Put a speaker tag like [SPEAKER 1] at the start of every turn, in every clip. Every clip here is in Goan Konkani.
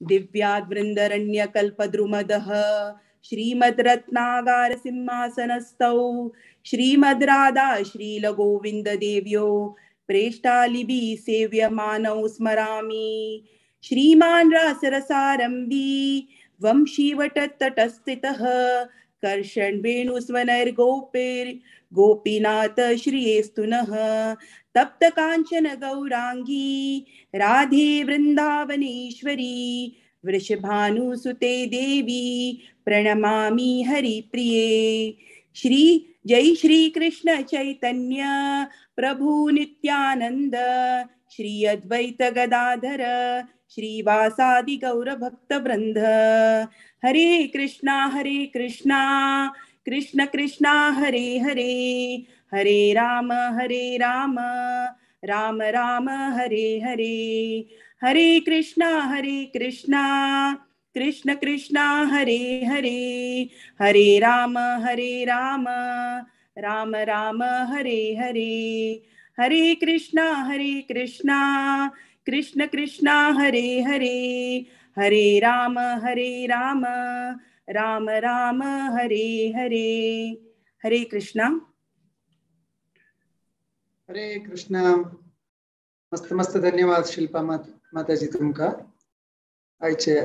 [SPEAKER 1] दिव्याद् वृन्दरण्यकल्पद्रुमदः श्रीमद्रत्नागार सिंहासनस्थौ श्रीमद् राधा श्रील गोविंद देव्यो प्रेष्ठालिभिः सेव्यमानौ स्मरामि। श्रीमान् रासरसारम्भी वंशीवटतटस्थितः कर्षण वेणुस्वनैर्गोपैर्गोपीनाथ श्रियेस्तु नः। तप्त कांचन गौरांगी राधे वृंदावनेश्वरी वृषभानुसुते देवी प्रणमामि हरिप्रिये। श्री जय श्री कृष्ण चैतन्य प्रभु नित्यानंद श्री अद्वैत गदाधर श्रीवासादि गौर भक्त वृंद। हरे कृष्णा कृष्ण कृष्णा हरे हरे, हरे राम राम राम हरे हरे। हरे कृष्णा कृष्ण कृष्णा हरे हरे, हरे राम राम राम हरे हरे। हरे कृष्णा कृष्ण कृष्णा हरे हरे, हरे राम राम राम हरे हरे। हरे कृष्णा।
[SPEAKER 2] हरे कृष्णा। मस्त मस्त धन्यवाद शिल्पा माताजी तुमका आयचे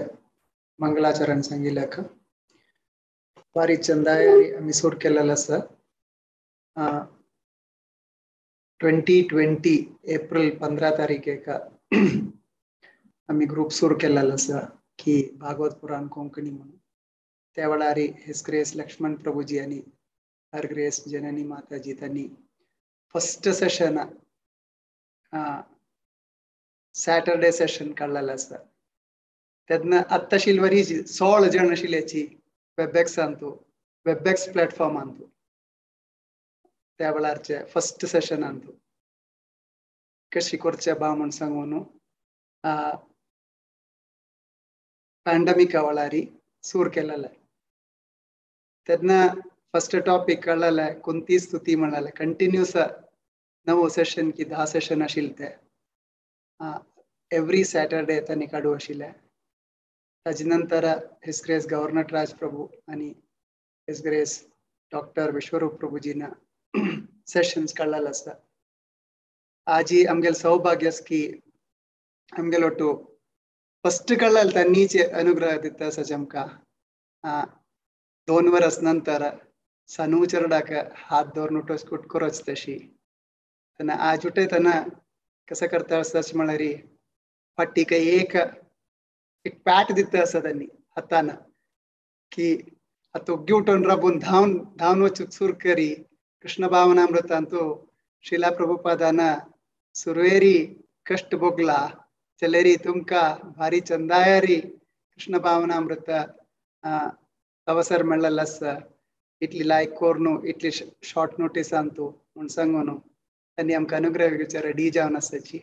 [SPEAKER 2] मंगलाचरण सांगिल्ल्याक। भारी चंदाय आमी सुरू केलेलो आसा। 2020 एप्रिल 15 तारीखेक आमी ग्रुप सुरू केलेलो आसा की भागवत पुराण कोंकणी म्हणून। त्या वेळार his grace Lakshman Prabhuji आनी हर ग्रेस जननी माताजी तांणी फर्स्ट सेशन सॅटरडे सेशन काडलेलें आसा। तेन्ना आत्तां शिलवरी 16 जण आशिल्ल्याची वेबॅक्सांतू वेबॅक्स प्लॅटफॉर्मांतू त्या वेळारचे फर्स्ट सेशनांतू कशी करचे बा म्हूण सांगून पॅन्डमिका वेळारी सूर केलेले। तेन्ना फर्स्ट टॉपिक काडलेले कुंती स्तुती म्हणलेले। कंटिन्यूस 9 सेशन की 10 सेशन आशिल्ले ते एवरी सॅटरडे तांणी काडू आशिल्ले। ताजे नंतर his grace governor राज प्रभू आनी his grace doctor Vishwaroop प्रभुजीन sessions काडलेले आसा। आजी आमगेले सौभाग्य आसा की आमगेलो ಒಟ್ಟು फर्स्ट काडलेले तांणीच अनुग्रह दिता आसा आमकां। 2 वर्स नंतर सानू चरडाक हात दवरून उठोच करोच तशी तेन्ना आज उठयतना कसं करता आसता म्हळ्यार फाटीक एक एक पॅट दिता आसा तांणी हातान की आतां ओग्गी उठून राबून धांवन धांवन वचूंक सुरू करी। कृष्ण भावनामृतांतू शिला प्रभुपादान सुरवेरी कष्ट भोगला चलेरी तुमकां भारी चंदायारी कृष्ण भावनामृत अवसर मेळ्ळेलो आसा। इतली लायक कोर्नू इतली शॉर्ट नोटीसांतू म्हूण सांगून तांणी आमकां अनुग्रह घेवचे रेडी जावन आसाची।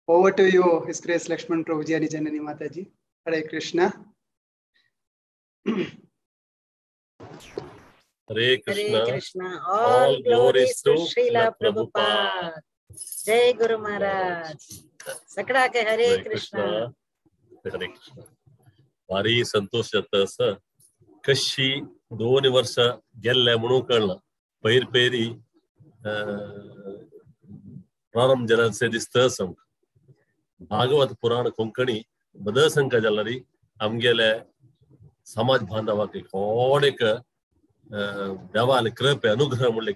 [SPEAKER 2] Over to you his grace Lakshman Prabhuji आनी जननी माताजी। हरे कृष्णा।
[SPEAKER 3] हरे Krishna. All glories to Srila Prabhupada.
[SPEAKER 4] Jai Guru Maharaj. सकड़ा K हरे कृष्णा।
[SPEAKER 3] हरे कृष्णा। भारी संतोष जाता आसा कशी 2 वर्षां गेल्ले म्हणून कळना। पैर पैरी प्रारंभ जाल्यार दिसता आमकां। भागवत पुराण कोंकणी बदल संख्या जाल्यार आमगेले समाज बांधवाक एक व्हड एक देवान कृपे अनुग्रह म्हणले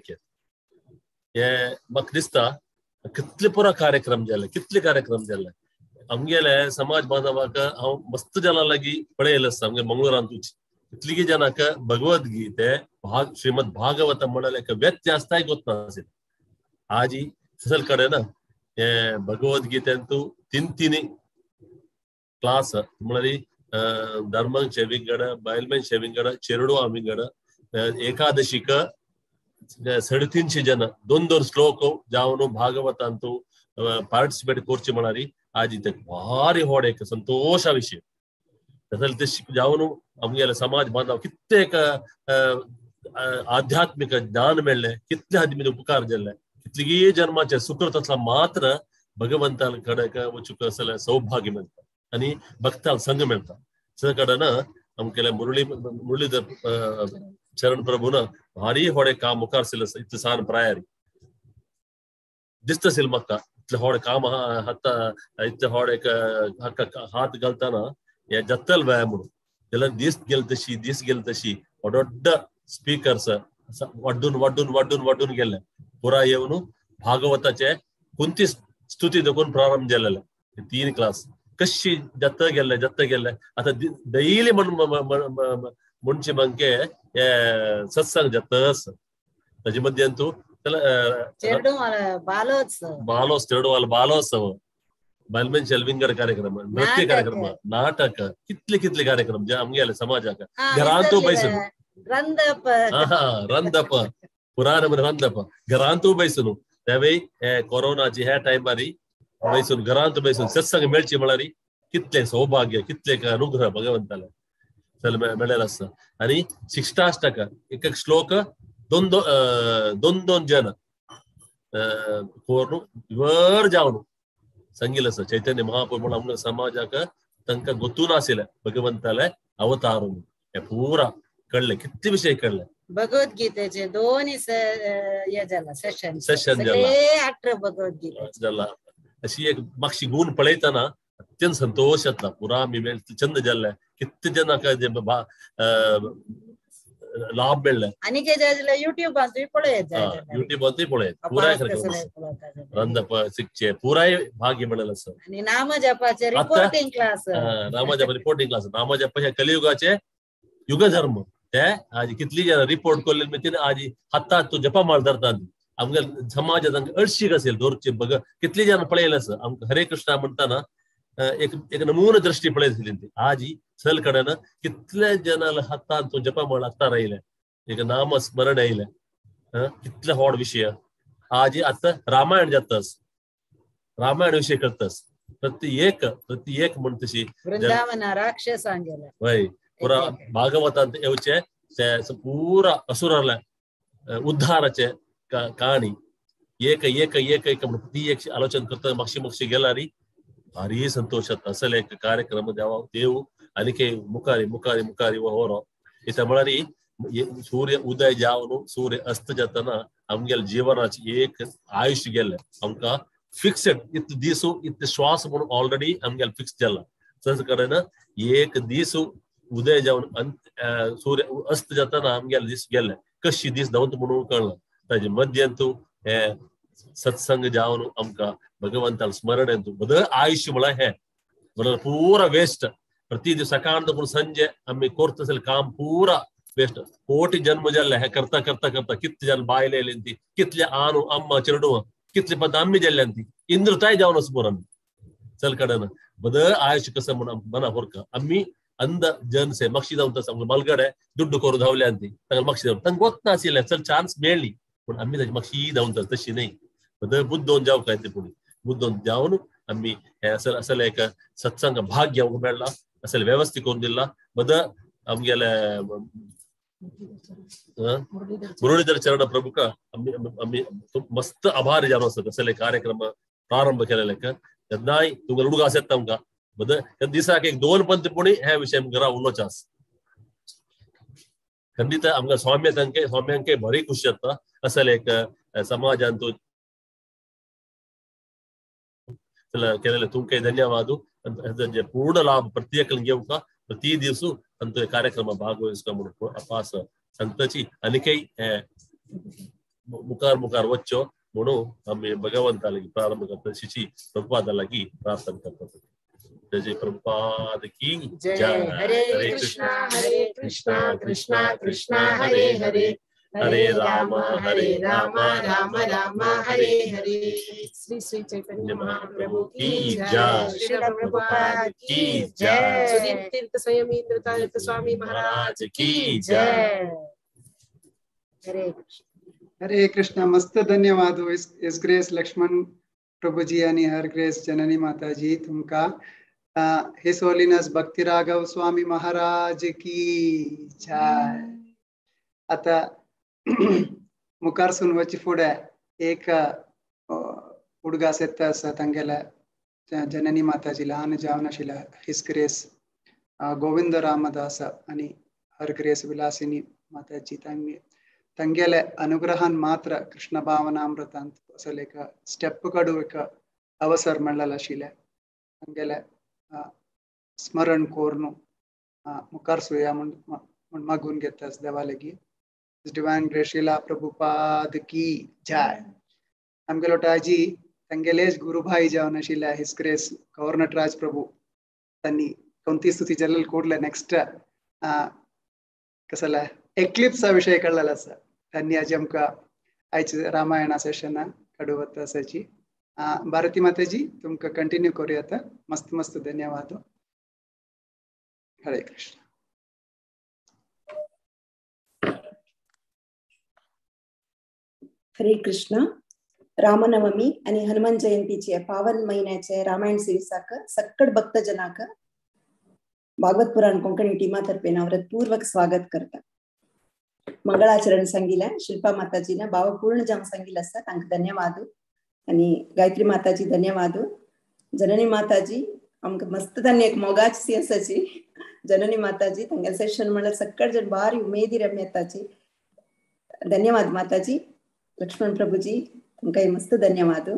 [SPEAKER 3] हे म्हाका दिसता। कितले पुरा कार्यक्रम जाले, कितले कार्यक्रम जाले आमगेले समाज बांधवाक। हांव मस्त जाणां लागीं पळयलें आसता आमगे मंगळूरांतूच कितलीगी जाणांक भगवद गीते श्रीमद भागवत म्हणल्यार एक व्यत्यासताय गोतना आजी ससल कडेन हे भगवद गीतेंतू 3 क्लास म्हळ्यार धर्मांचे विंगड, बायलमेनचे विंगड, चेरडुवा विंगड, एकादशीक 350 जन 2 श्लोक जावन भागवतांतू पार्टिसिपेट करचे म्हळ्यार आज इथे भारी व्हड एक संतोषा विशय। तशें जावन आमगेले समाज बांधव कितले एक आध्यात्मिक ज्ञान मेळ्ळें, कितले आदमी उपकार जाल्ले, कितलीगी जन्माचे सुकृत असला मात्र भगवंतान कडेन वचूंक असलें सौभाग्य मेळटा। आणि भक्तांक संघ मेळटा. सगळ्यान आमकेले मुरलीधर चरण प्रभून भारी होडे काम मुखार सिल इतले सान प्रायारी दिसता सिल म्हाका इतले होडे काम हाता इतले होडे हात घालताना हे जत्तल व्यायाम म्हणून जाल्यार दीस गेले तशी दीस गेले तशी व्हड स्पीकर्स वाड्डून वाड्डून वाड्डून वाड्डून गेले. पुरा येवन भागवताचे कुंती स्तुती देखून प्रारंभ जालेले 3 क्लास कशी जत्त गेले जत्त गेले. आता डेली म्हणचे मंके सत्संग जातस ताजे मध्यंतू बालोत्सव चेडवाल बालोत्सव बालमेन विंगड कार्यक्रम नृत्य कार्यक्रम नाटक कितले कितले कार्यक्रम जे आमगेले समाजाक घरांतू बैसून रंदप पुराण रंदप घरांतू बैसून त्यावेळी कोरोनाची ह्या टायमारी बैसून घरांत बैसून सत्संग मेळची म्हळ्यार कितले सौभाग्य कितले अनुग्रह भगवंताले चल मेळ्ळेलो आसता. आनी शिष्टाष्टक एक एक श्लोक दोन दोन दोन जन कोरून वर जावन सांगिल्लें आसा. चैतन्य महाप्रभु म्हणून आमच्या समाजाक तांकां गोतू नाशिल्लें भगवंताले अवतार हे पुरा कळ्ळें कितले विशय कळ्ळे.
[SPEAKER 4] भगवद्गीतेचे दोन हे जाला सेशन
[SPEAKER 3] सेशन जाला
[SPEAKER 4] भगवद्गीते
[SPEAKER 3] जाला. अशी एक मातशी गुण पळयतना अत्यंत संतोष जातला. पुरा आमी चंद जाल्ले कितले जणांक लाभ मेळ्ळे.
[SPEAKER 4] आनी कितें युट्यूबांतूय पळयत
[SPEAKER 3] युट्यूबांतूय पळयत पुराय रंदप शिकचे पुराय भाग्य मेळ्ळें आसा.
[SPEAKER 4] आनी नामजपाचे रिपोर्टिंग क्लास
[SPEAKER 3] नामजप रिपोर्टिंग क्लास नामजप हे कलियुगाचे युगधर्म ते आज कितली जण रिपोर्ट केल्ले आज हातात तूं जपा माळ धरतात. आमगे समाजात अळशीक असेल दवरचे बघ कितली जण पळयलें आसा. आमकां हरे कृष्णा म्हणटाना एक एक नमून दृष्टी पळयत आसली ती. आजी चल कडेन कितले जणां हातान तूं जपा माळ हातार आयलें एक नाम स्मरण आयलें कितले व्हड विशय. आजी आतां रामायण जातस रामायण विशय करतस प्रति एक प्रति एक म्हण तशी
[SPEAKER 4] वृंदावना राक्षसांगेले
[SPEAKER 3] वय पुरा भागवतांत येवचे ते पुरा असुराले उद्धाराचे कहाणी एक एक एक एक म्हणून प्रति एक आलोचन करता मागशी मागशी गेल्यारी भारी संतोष जाता. असल एक कार्यक्रम देवा देव आनी मुखारी मुखारी मुखारी होरो इथं म्हळ्यार सूर्य उदय जावन सूर्य अस्त जातना आमगेले जीवनाचे एक आयुष्य गेल्लें आमकां फिक्सड इतले दीस इतले श्वास म्हणून ऑलरेडी आमगेले फिक्स जाला. तशें कडेन एक दीस उदय जावन सूर्य अस्त जातना आमगेले दीस गेले कशी दीस धांवत म्हणून कळना. ताजे मध्यंतू हे सत्संग जावन आमकां भगवंताल स्मरण येतू बदल आयुष्य म्हळ्यार हे म्हळ्यार पुरा वेस्ट. प्रति दिवस सकाळ पूण संजे आमी करता असेल काम पुरा वेस्ट. कोटी जन्म जाल्ले हे करता करता करता कितले जन बायले येयली ती कितले आनु अम्मा चेडू कितले पद आमी जाल्ले ती इंद्रताय जावन आसा पुरो आमी चल कडेन बदल आयुष्य कसं म्हणून मना होरका आमी अंध जन से मागशी जावन तसं आमकां मलगडे दुड्डू करून धांवले ती तांकां मागशी जावन तांकां वतना आशिल्लें चल चान्स मेळ्ळी पूण आमी ताची मागशी धांवन तशी न्हय. बदल बुद्दोन जावं काय ते पुणी बुद्दोन जावन आमी हे असल असल एक सत्संग भाग्य आमकां मेळ्ळा असल व्यवस्थित करून दिला. बदल आमगेले मुरलीधर चरण प्रभुक आमी आमी मस्त आभारी जावन आसता. असले कार्यक्रम प्रारंभ केलेले केन्नाय तुमकां उडगास येता आमकां. बदल दिसाक एक दोन पंत पुणी हे विशय घरा उलोवचें आसा. खंडित आमकां स्वाम्य तांके स्वाम्यांकय बरी खुशी जाता. असल एक समाजान केलेले तुमकां धन्यवाद. पूर्ण लाभ प्रत्येकान घेवका प्रति दिवस अंत कार्यक्रम भागवहिसका म्हणून अपास सांगताची आनीकय मुखार मुखार वच्चो म्हणून आमी भगवंता लागीं प्रारंभ करता शिची प्रभुपादा लागीं प्रार्थना करता. जय जय प्रभुपाद की
[SPEAKER 4] जय. हरे कृष्णा हरे कृष्णा कृष्णा कृष्णा हरे हरे हरे राम राम राम हरे हरे.
[SPEAKER 5] श्री श्री चैतन्य
[SPEAKER 3] महाप्रभु की जय.
[SPEAKER 5] श्रील प्रभुपाद
[SPEAKER 3] की जय.
[SPEAKER 5] सुदीप तीर्थ संयमीन्द्र स्वामी महाराज
[SPEAKER 3] की जय.
[SPEAKER 4] हरे कृष्ण
[SPEAKER 2] हरे कृष्ण. मस्त धन्यवाद his grace Lakshman Prabhuji आणि हर ग्रेस जननी माताजी तुमका. His holiness भक्ती राघव स्वामी महाराज की जय. आता मुखार सुनवची फुडें एक उडगास येता आसा तांगेल्या जननी माताजी ल्हान जावन आशिल्ल्या his grace Govind Ramdas आनी हर ग्रेस विलासिनी माताजी तांगेले अनुग्रहान मात्र कृष्ण भावनामृतांत असले एक स्टेप काडू एक अवसर मेळ्ळेलो आशिल्लें. तांगेले स्मरण कोरून मुखार सुया म्हूण मागून घेता देवा लागीं. डिवायन ग्रेस श्रीला प्रभुपाद की जय. आमगेलो टाजी तांगेलेच गुरुभाई जावन आशिल्ल्या his grace Gaur Nataraj प्रभु तांणी कोणती स्तुती जल्ल ಕೂಡಲೇ ನೆಕ್ಸ್ಟ್ कसला एक्लिप्सा विषय कळ्ळेलो आसा. तांणी आज आमकां आयज रामायणा सेशना काडू आसाची. भारती माताजी तुमकां कंटिन्यू करूया आता. मस्त मस्त धन्यवाद. हरे कृष्ण.
[SPEAKER 6] हरे कृष्ण. रामनवमी आणि हनुमान जयंतीचे पावन महिन्याचे रामायण सिरीसाक सक्कड भक्तजनाक भागवत पुराण कोंकणी टीमा तर्फे नवरतपूर्वक स्वागत करता. मंगळाचरण सांगिला शिल्पा माताजीना भावपूर्ण जाम सांगिल आसा तांकां धन्यवाद. आणि गायत्री माताजी धन्यवाद. जननी माताजी आमकां मस्त तांणी एक मोगाची आसाची जननी माताजी तांगेले सेशन म्हणल्यार सक्कड जण भारी उमेदी रम्य येताची. धन्यवाद माताजी. लक्ष्मण प्रभुजी तुमकां मस्त धन्यवाद.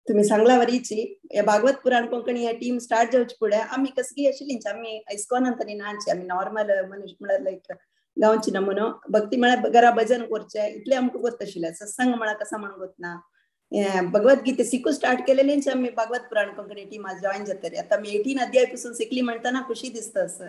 [SPEAKER 6] तुम्ही सांगला वरीची या भागवत पुराण कोंकणी या टीम स्टार्ट जावचे फुडें आमी कसली आशिल्लीच आमी इस्कॉनांत आनी नाची आमी नॉर्मल मनीस म्हळ्यार लायक गांवची नमुनो भक्ती म्हळ्यार घरा भजन करचें इतलें आमकां गोत आशिल्लें. सत्संग म्हळ्यार कसा म्हण गोत ना. भगवद्गीते शिकू स्टार्ट केलेलेंच आमी भागवत पुराण कोंकणी टीमा जॉईन जातली. आतां आमी 18 अध्याय पासून शिकली म्हणटना खुशी दिसता असं.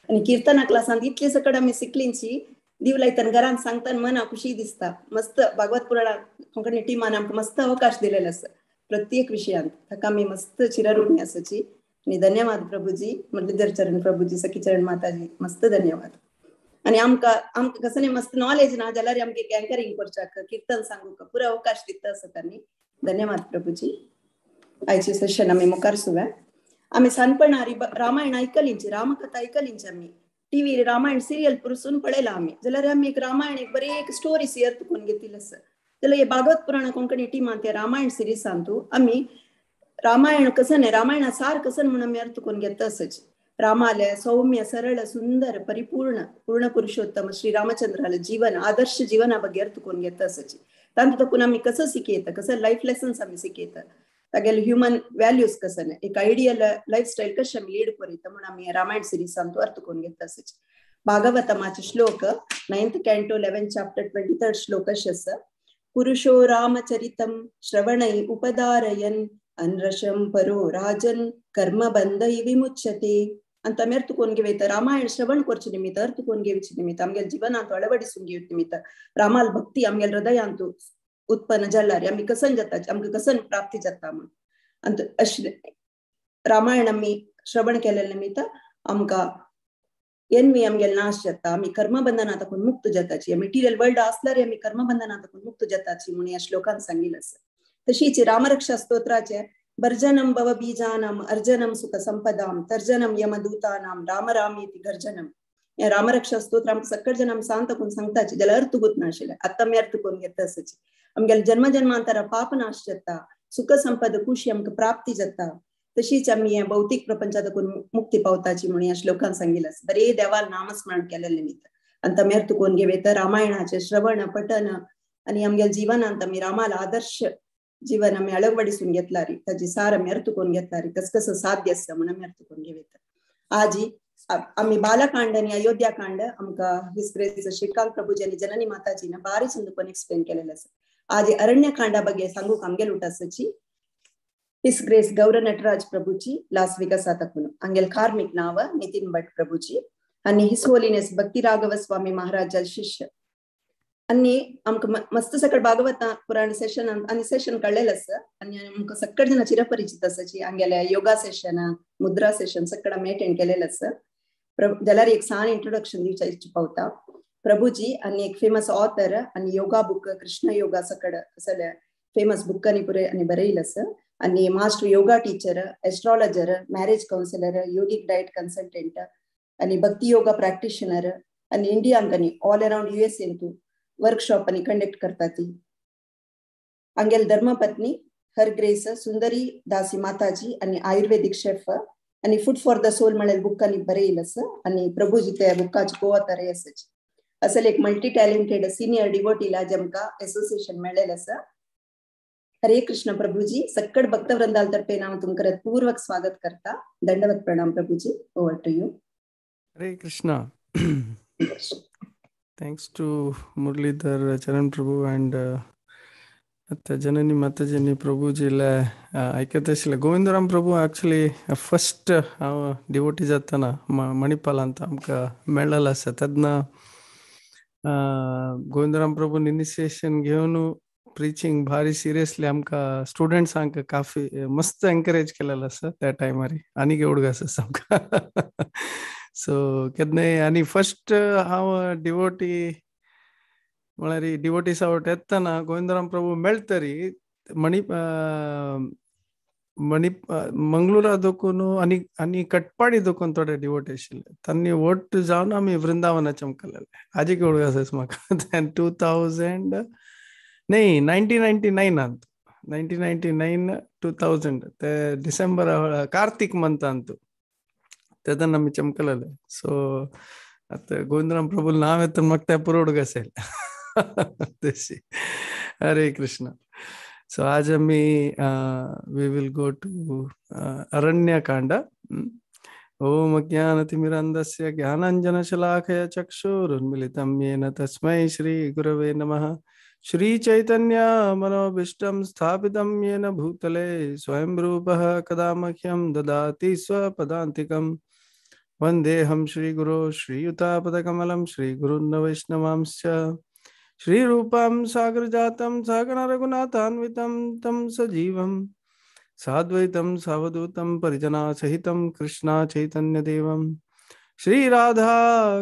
[SPEAKER 6] आनी किर्तना क्लासांत इतली सकट आमी शिकलींची दिव लायतान घरांत सांगतान मना खुशी दिसता. मस्त भागवत पुराण कोंकणी टीमान आमकां मस्त अवकाश दिलेलो आसा प्रत्येक विषयांत. ताका आमी मस्त चिरऋणी आसाची. आनी धन्यवाद प्रभुजी, मुरलीधर चरण प्रभुजी, सखीचरण माताजी, मस्त धन्यवाद. आनी आमकां आमकां कसलें मस्त नॉलेज ना जाल्यार आमकां एंकरींग करच्याक किर्तन सांगूक पुरो अवकाश दिता आसा तांणी. धन्यवाद प्रभुजी. आयचे सेशन आमी मुखार सुव्या. आमी सानपणार रामायण आयकलींची, रामकथा आयकलींची. आमी टीव्ही रामायण सिरियल पुरसून पळयला आमी. जाल्यार आमी एक रामायण एक बरी एक स्टोरी सियर तुकून घेतिल्ली आसा. जाल्यार हे भागवत पुराण कोंकणी टीमान ते रामायण सिरिजांतू आमी रामायण कसन रामायणा सार कसन म्हणून आमी अर्थ करून घेता आसाची. रामाले सौम्य सरळ सुंदर परिपूर्ण पूर्ण पुरुषोत्तम श्री रामचंद्राले जीवन आदर्श जीवना ಬಗ್ಗೆ अर्थ करून घेता आसाची. तांतूं तकून आमी कसं शिकयता, कसं लायफ लेसन्स आमी शिकयता, तागेले ह्युमन व्हॅल्यूज कसन एक आयडियल लायफस्टायल कशें आमी लीड करता म्हणून आमी रामायण सिरिजांतू अर्थ करून घेता आसाची. भागवतमाचे श्लोक 9th canto 11th chapter 23rd श्लोक अशें आसा. पुरुषो रामचरितं श्रवणै उपदारयन् अनरशं परो राजन कर्मबंधै विमुच्यते. आनी आमी अर्थ करून घेवयता रामायण श्रवण करचे निमित्त, अर्थ करून घेवचे निमित्त, आमगेले जिवनांत अळवडिसून घेवचे निमित्त रामाल भक्ती आमगेले हृदयांत उत्पन्न जाल्यार आमी कसन जाता, आमकां कसन प्राप्ती जाता म्हूण. आनी अशें रामायण आमी श्रवण केल्ले निमित्त आमकां एनवी आमगेले नाश जाता, आमी कर्मबंधना ताकून मुक्त जाताची. मटेरियल वर्ल्ड आसल्यार आमी कर्मबंधना ताकून मुक्त जाताची म्हूण ह्या श्लोकान सांगिल्लें आसा. तशीच रामरक्षा स्तोत्राचे भर्जनम भव बीजानाम अर्जनम सुख संपदाम तर्जनम यमदूतानाम राम राम इति गर्जनम. ह्या रामरक्षा स्तोत्र आमकां सक्कड जण आमी सांगता सांगताची जाल्यार अर्थ गोत नाशिल्लें. आतां आमी अर्थ करून घेता आसाची. आमगेले जन्म जन्मांतरा पाप नाश जाता, सुख संपद खुशी आमकां प्राप्ती जाता. तशीच आमी हे भौतीक प्रपंचातून मुक्ती पावताची म्हणून ह्या श्लोकान सांगिल्लें आसा. बरे देवाल नामस्मरण केल्ले निमित्त आनी आमी अर्थ करून घेवयता रामायणाचें श्रवण पठन आनी आमगेल्या जिवनांत आमी रामाल आदर्श जीवन आमी अळवडिसून घेतला री ताजी सार आमी अर्थ करून घेतला री कस कसं साध्य आसा म्हणून आमी अर्थ करून घेवयता. आजी आमी बालकांड आनी अयोध्याकांड आमकां his grace Shrikant Prabhuji आनी जननी माताजीन बारी चंदपण एक्सप्लेन केलेलें आसा. आजी अरण्यकांडा ಬಗ್ಗೆ सांगूक आमगेल उठासाची his grace Gaur Nataraj Prabhuji Las Vegas तकून अंगेल कार्मिक नाव नितिन भट प्रभुजी आणि his holiness भक्ती राघव स्वामी महाराज शिष्य. आणि आमकां मस्त सकळ भागवत पुराण सेशन आनी सेशन कळ्ळेलें आसा. आनी आमकां सक्कड जण चिरपरिचित आसाची. आमगेले योगा सेशन मुद्रा सेशन सक्कड आमी अटेंड केलेलें आसा. जाल्यार एक सान इंट्रोडक्शन दिवच्या पावता. प्रभुजी आनी एक फेमस ऑथर आनी योगा बुक कृष्ण योगा सकड असले फेमस बुक आनी पुरे आनी बरयलें आसा. आनी master yoga teacher, astrologer, marriage counsellor, yogic diet consultant आनी भक्ती योगा प्रॅक्टिशनर आनी इंडियांत आनी ऑल अराउंड युएस इंतू वर्कशॉप आनी कंडक्ट करता ती. आंगेल धर्मपत्नी हर ग्रेस सुंदरी दासी माताजी आणि आयुर्वेदिक शेफ आणि फूड फॉर the soul म्हणेल बुक्कानी बरेल असं आणि प्रभुजी त्या बुक्काची कोवतारे असायची. असल एक मल्टी टॅलेंटेड सिनियर डिवोटीला जमका असोसिएशन मिळेल असं. हरे कृष्ण प्रभुजी, सक्कड भक्तवृंदाल तर्फे नाम तुमकर पूर्वक स्वागत करता. दंडवत प्रणाम प्रभुजी, over to you.
[SPEAKER 7] Hare Krishna. Thanks to Muralidhar Charan Prabhu and Janani माताजीनी प्रभुजीला ऐकत आशिल्ले. गोविंदराम प्रभू ॲक्च्युली फर्स्ट हांव डिवोटी जातना मणिपालांत आमकां मेळ्ळेलो आसा तेन्ना गोविंदराम प्रभून इनिशिएशन घेवन प्रिचींग भारी सिरियसली आमकां स्टुडंट्सांक काफी मस्त एनकरेज केलेलो आसा त्या टायमार. आनीक एवढो आसा आमकां. सो केन्नाय आनी फर्स्ट हांव डिवोटी म्हळ्यार डिवोटी सावट येतना गोविंदराम प्रभू मेळटरी मणी मणी मंगळुरा दोकून आनी आनी कटपाडी दोकून थोडे डिवोटी आशिल्ले तांणी वट जावन आमी वृंदावनाचे आमकां आजी एवढो आसा म्हाका 2000 नाही 1999 1999 2000 ते डिसेंबर कार्तिक मंथ तेन्ना आमी चमकलेले. सो आतां गोविंदराम प्रभू नांव येता म्हाका तें पुरोड असेल तशी. हरे कृष्ण. सो आज आमी we will go to Aranyakanda. Om अज्ञानतिमिरान्धस्य ज्ञानाञ्जनशलाकया चक्षुरुन्मिलितं येन तस्मै श्री गुरवे नमः. श्री चैतन्य मनोभीष्टं स्थापितं येन भूतले स्वयं रूपः कदा मह्यं ददाति स्वपदान्तिकं. वन्देऽहं श्रीगुरो श्रीयुतापदकमलं श्रीगुरुन् वैष्णवांश्च श्रीरूपां सागरजातं सागण रघुनाथान्वितं तं सजीवं साद्वैतं सावधूतं परिजनासहितं कृष्णा चैतन्यदेवं श्रीराधा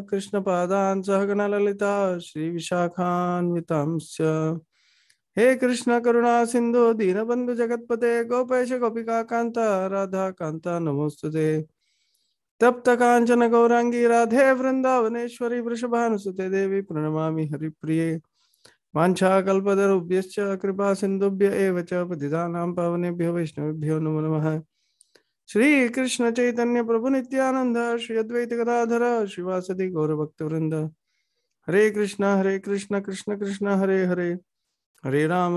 [SPEAKER 7] कृष्णपादान् सहगण ललिता श्रीविशाखान्वितांश्च. हे कृष्ण करुणा सिंधु दीनबंधु जगत्पते गोपेश गोपिका कांता राधा कांता नमोस्तुते. तप्त कांचन गौरांगी राधे वृंदावनेश्वरी वृषभानुसुते देवी प्रणमामि हरिप्रिये. वाञ्छाकल्पतरुभ्यश्च कृपा सिन्धुभ्य एव च पतितानां पावनेभ्यो वैष्णवेभ्यो नमो नमः. श्री कृष्ण चैतन्य प्रभु नित्यानंद श्री अद्वैत गदाधर श्रीवासदि गौरभक्तवृंद. हरे कृष्ण कृष्ण कृष्ण हरे हरे, हरे राम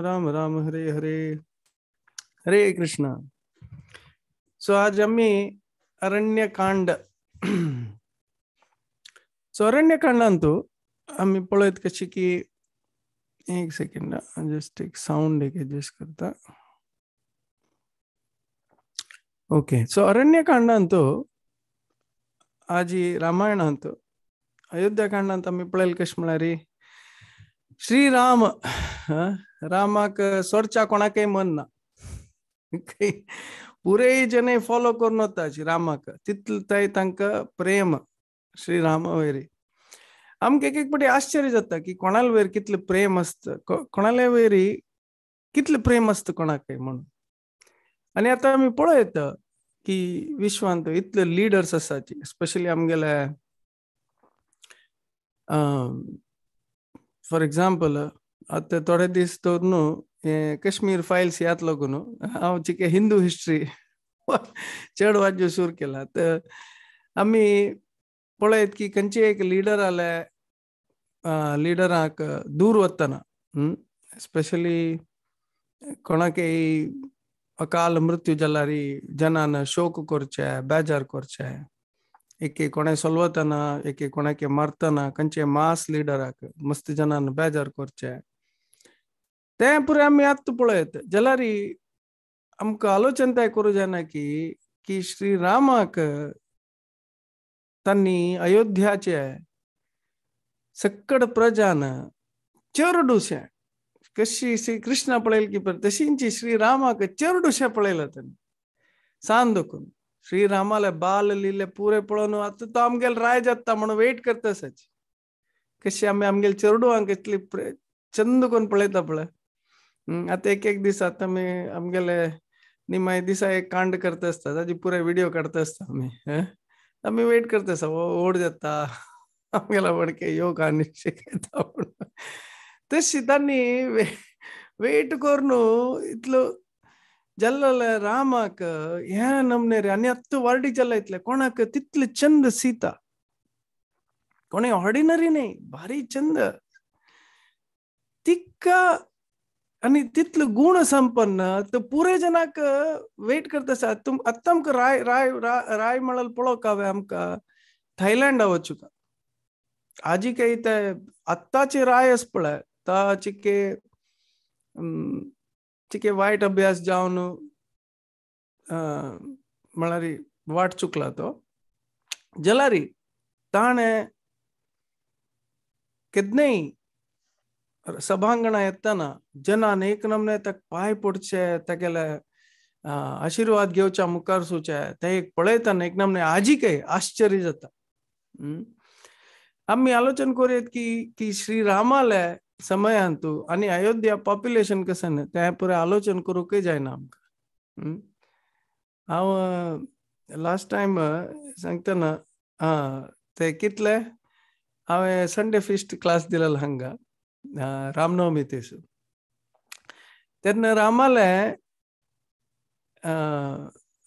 [SPEAKER 7] राम राम हरे हरे. हरे कृष्ण. सो आज आमी अरण्यकांड. सो अरण्यकांडांतु आमी पळयत कशी की एक सेकंड जस्ट एक साउंड एक एडजस्ट करता. ओके. सो अरण्यकांडांतु आजी रामायणांतु अयोध्याकांडांत आमी पळयल कशें म्हळ्यार श्रीराम रामाक सोडच्या कोणाकय मन ना, पुरे जने फॉलो करून वता रामाक, तितले ते तांकां प्रेम श्रीरामा वयर. आमकां एक एक पटी आश्चर्य जाता की कोणाले वयर कितलें प्रेम आसता, कोणाले वयर कितलें प्रेम आसता कोणाकय म्हणून. आनी आतां आमी पळयता की विश्वांत इतले लिडर्स आसाची, स्पेशली आमगेले फॉर एक्झाम्पल आतां थोडे दीस दवर न्हू हे कश्मीर फायल्स यातलो न्हू हांव चिके हिंदू हिस्ट्री चड वाज्यो सुरू केला. तर आमी पळयत की खंयचे एक लिडर आले लिडराक दूर वतना स्पेशली कोणाकय अकाल मृत्यू जाल्यार जनान शोक करचे, बेजार करचे, एक कोणे सोलवतना एक कोणाक मारतना खंयचे मास लिडराक मस्त जनान बेजार करचे, तें पुरें आमी आत्तां पळयत. जाल्यार आमकां आलोचन तें करूं जायना की की श्रीरामाक तांणी अयोध्याचे सक्कड प्रजान चेरडुशें कशी श्री कृष्णा पळयल की तशींची श्रीरामाक चेरडुशें पळयलां तांणी सान दोकून. श्रीरामाले बाल लिले पुरे पळोवन आतां तो आमगेलो राय जाता म्हणून वेट करता आसाची. कशी आमी आमगेले चेरडुवांक इतली चंद करून पळयता पळय. आतां एक एक दीस आतां आमी आमगेले निमाय दिसा एक कांड करता आसता, ताजी पुरे व्हिडिओ काडता आसता आमी. आमी वेट करता आसा ओड जाता आमगेला वडके योग आनी शिकयता म्हणून. तशी तांणी वेट करून इतलो जल्लले रामाक हे नमने रे आनी आत्तां वार्डी चला इतले कोणाक तितले चंद सीता कोणी ऑर्डिनरी न्ही भारी चंद तिका आनी तितले गुण संपन्न तर पुरे जनाक वेट करता आसा. आत्तां आमकां राय राय राय म्हळ्यार पळोवंक हांवें आमकां थायलंडा वचूंक आजी काही ते आत्ताचे राय आसा पळय ता चिके चिके वायट अभ्यास जावन म्हळ्यार वाट चुकला तो जलारी ताणें केन्नाय सभांगणा येतना जनान एक नमने ताका पांय पडचे तागेले आशिर्वाद घेवच्या मुखार सुचे ते एक पळयतना एक नमने आजी काय आश्चर्य जाता. आमी आलोचन करूयात की की श्री रामाले समयांतू आनी अयोध्या पॉप्युलेशन कसं न्ही तें पुरें आलोचन करूंकय जायना आमकां. हांव लास्ट टायम सांगतना ते कितले हांवें संडे फिस्ट क्लास दिलेलो हांगा रामनवमी तेसू तेन्ना रामाले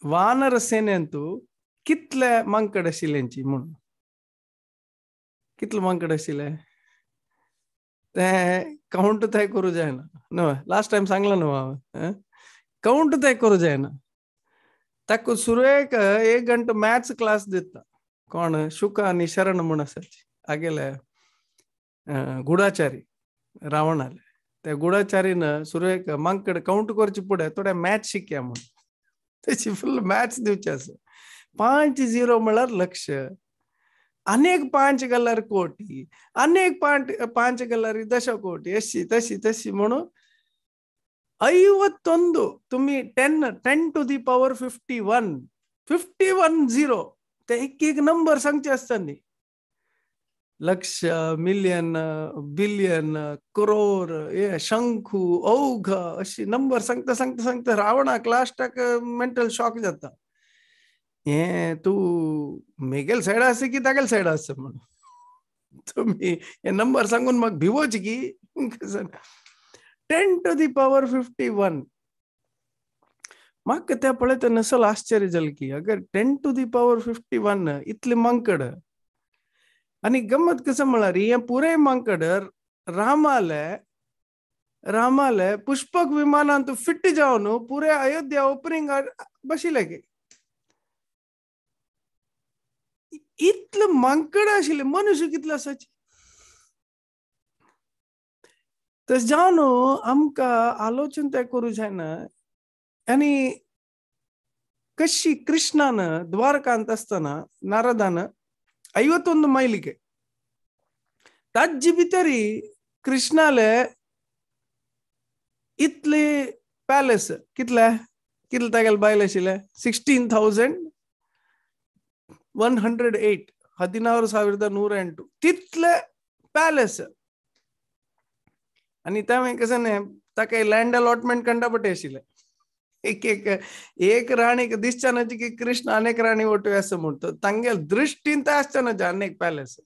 [SPEAKER 7] वानर सेनेंतू कितले मांकड आशिल्ल्यांची म्हणून कितले मांकड आशिल्ले ते काउंट ते करूं जायना न्हय लास्ट टायम सांगला न्हू हांवें काउंट ते करूं जायना. ताका सुरवेक एक घंटो मॅथ्स क्लास दिता कोण शुका आनी शरण म्हूण आसाची आगेले गुडाचारी रावणाले त्या गुडाचारीन सुरवेक मांकड काउंट करचे फुडें थोडे मॅथ्स शिकया म्हूण तेची फुल मॅथ्स दिवचे आसा. 5-0 म्हळ्यार लक्ष अनेक 5 गल्लार कोटी अनेक 5 गल्लार दश कोटी अशी तशी तशी म्हणून 51 तुम्ही 10 टू the power 51 51 0 ते एक एक नंबर सांगचे आसता न्ही लक्ष मिलियन बिलियन करोड हे शंखू अवघ अशी नंबर सांगता सांगता सांगता रावणाक लास्टाक मेंटल शॉक जाता. हे तूं मेगेल सायड आसा की तागेल सायड आसा म्हणून तुमी हे नंबर सांगून म्हाका भिवोच की 10 टू the power 51. म्हाका तें पळयतना नसल आश्चर्य जालें की अगर 10 टू the power 51 इतले मांकड आनी गमत कसं म्हळ्यार हें पुराय मांकड रामाले रामाले पुष्पक विमानांत फिट जावन पुराय अयोध्या ओपनिंग बशिल्ले की इतले मांकड आशिल्ले मनुष्य कितले आसाचे. तशें जावन आमकां आलोचन तें करूं जायना. आनी कशी कृष्णान द्वारकांत आसतना नारदान 51 ಮೈಲಿಗೆ ताजे भितरी कृष्णाले इतले पॅलेस कितले कितले तागेले बायल आशिल्ले 16,108 16,108 तितले पॅलेस. आनी तें कशें न्ही ताका लँड अलॉटमेंट कंडापटे आशिल्लें एक एक एक राणीक दिसच्या ना की कृष्ण अनेक राणी वटू असं म्हणतो तांगेल दृष्टीन ते आसचे ना अनेक पॅलेस.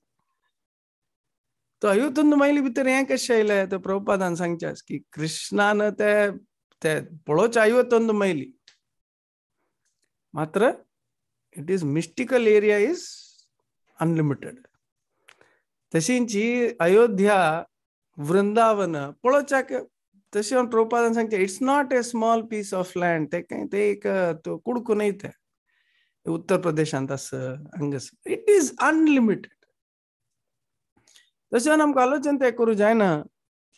[SPEAKER 7] तो 51 मैली भितर हें कशें आयलें तर प्रभुपादान सांगचें की कृष्णान ते ते पळोवचें 51 मैली मात्र it is mystical area is unlimited. तशींची Ayodhya Vrindavan पळोवच्याक तशें प्रभुपादान सांगचें it's not a small piece of land. ते काय ते एक कुडको न्हय ते उत्तर प्रदेशांत आसा हांगासर it is unlimited. तशें आमकां आलोचन तें करूं जायना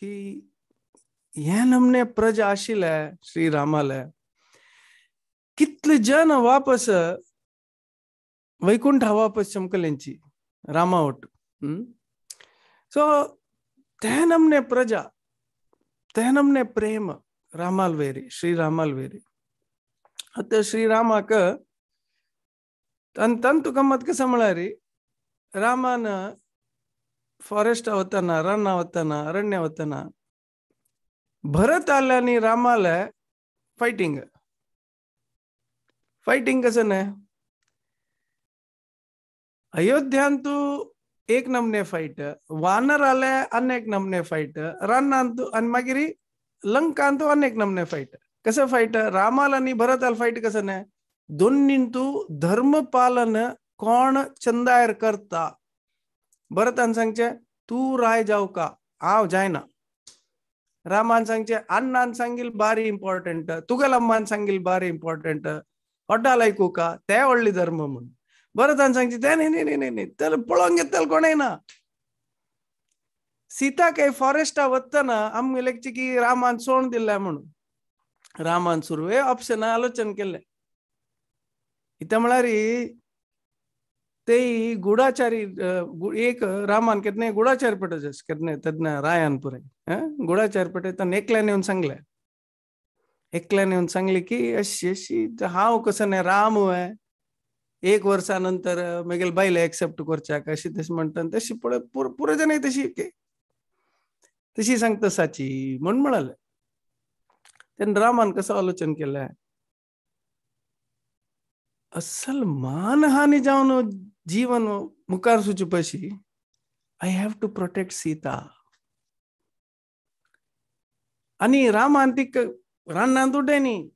[SPEAKER 7] की हें नमने प्रजा आशिल्ले श्री रामाले कितले जन वापस वैकुंठा वापस चमकलेंची रामा वट. सो तें नमने प्रजा तें नमने प्रेम रामाल वेरी श्री रामाल वेरी. आतां श्रीरामाक तंतु गम्मत कसं म्हळ्यार रामान फॉरेस्ट वतना राना वतना अरण्य वतना भरत आले आनी रामाले फायटींग फायटींग कसं न्ही अयोध्यांतू एक नमने फायट वानर आले अनेक नमने फायट रानांतू आनी मागीर लंकांतू अनेक नमने फायट. कसं फायट? रामाल आनी भरताल फायट कसं न्हय? दोन्नींतू धर्म पालन कोण चंदायर करता. भरतान सांगचे तू राय जाव का, हांव जायना. रामान सांगचे अण्णान सांगील बारी इम्पॉर्टंट, तुगेल अम्मान सांगील बारी इम्पॉर्टंट, हॉटाल आयकू का ते व्हडली धर्म म्हूण. भरतान सांगचे ते न्ही न्ही न्ही न्ही तर पळोवंक घेतल कोणय ना. सीता काय फॉरेस्टा वतना आमगे लेगचे की रामान सोण दिल्ले म्हणून. रामान सुरवे ऑप्शन आलोचन केल्ले. इथं म्हळ्यार ते गुडाचारी एक रामान केन्ना गुडाचार पेटोवचे केन्ना तेन्ना रायान पुराय गुडाचार पेटयता एकल्यान येवन सांगले, एकल्यान येवन सांगले की अशी अशी हांव कसं न्ही राम एक वर्सा नंतर मागीर बायले एक्सेप्ट करच्याक अशी तशी म्हणटा तशी पळय पुरो जाण तशी तशी सांगता साची म्हूण म्हणाले. तेन्ना रामान कसं आलोचन केलें, असल मानहानी जावन जीवन मुखार सुचे पशी I have to protect Sita. आनी रामान तिका रानांत उडय न्ही,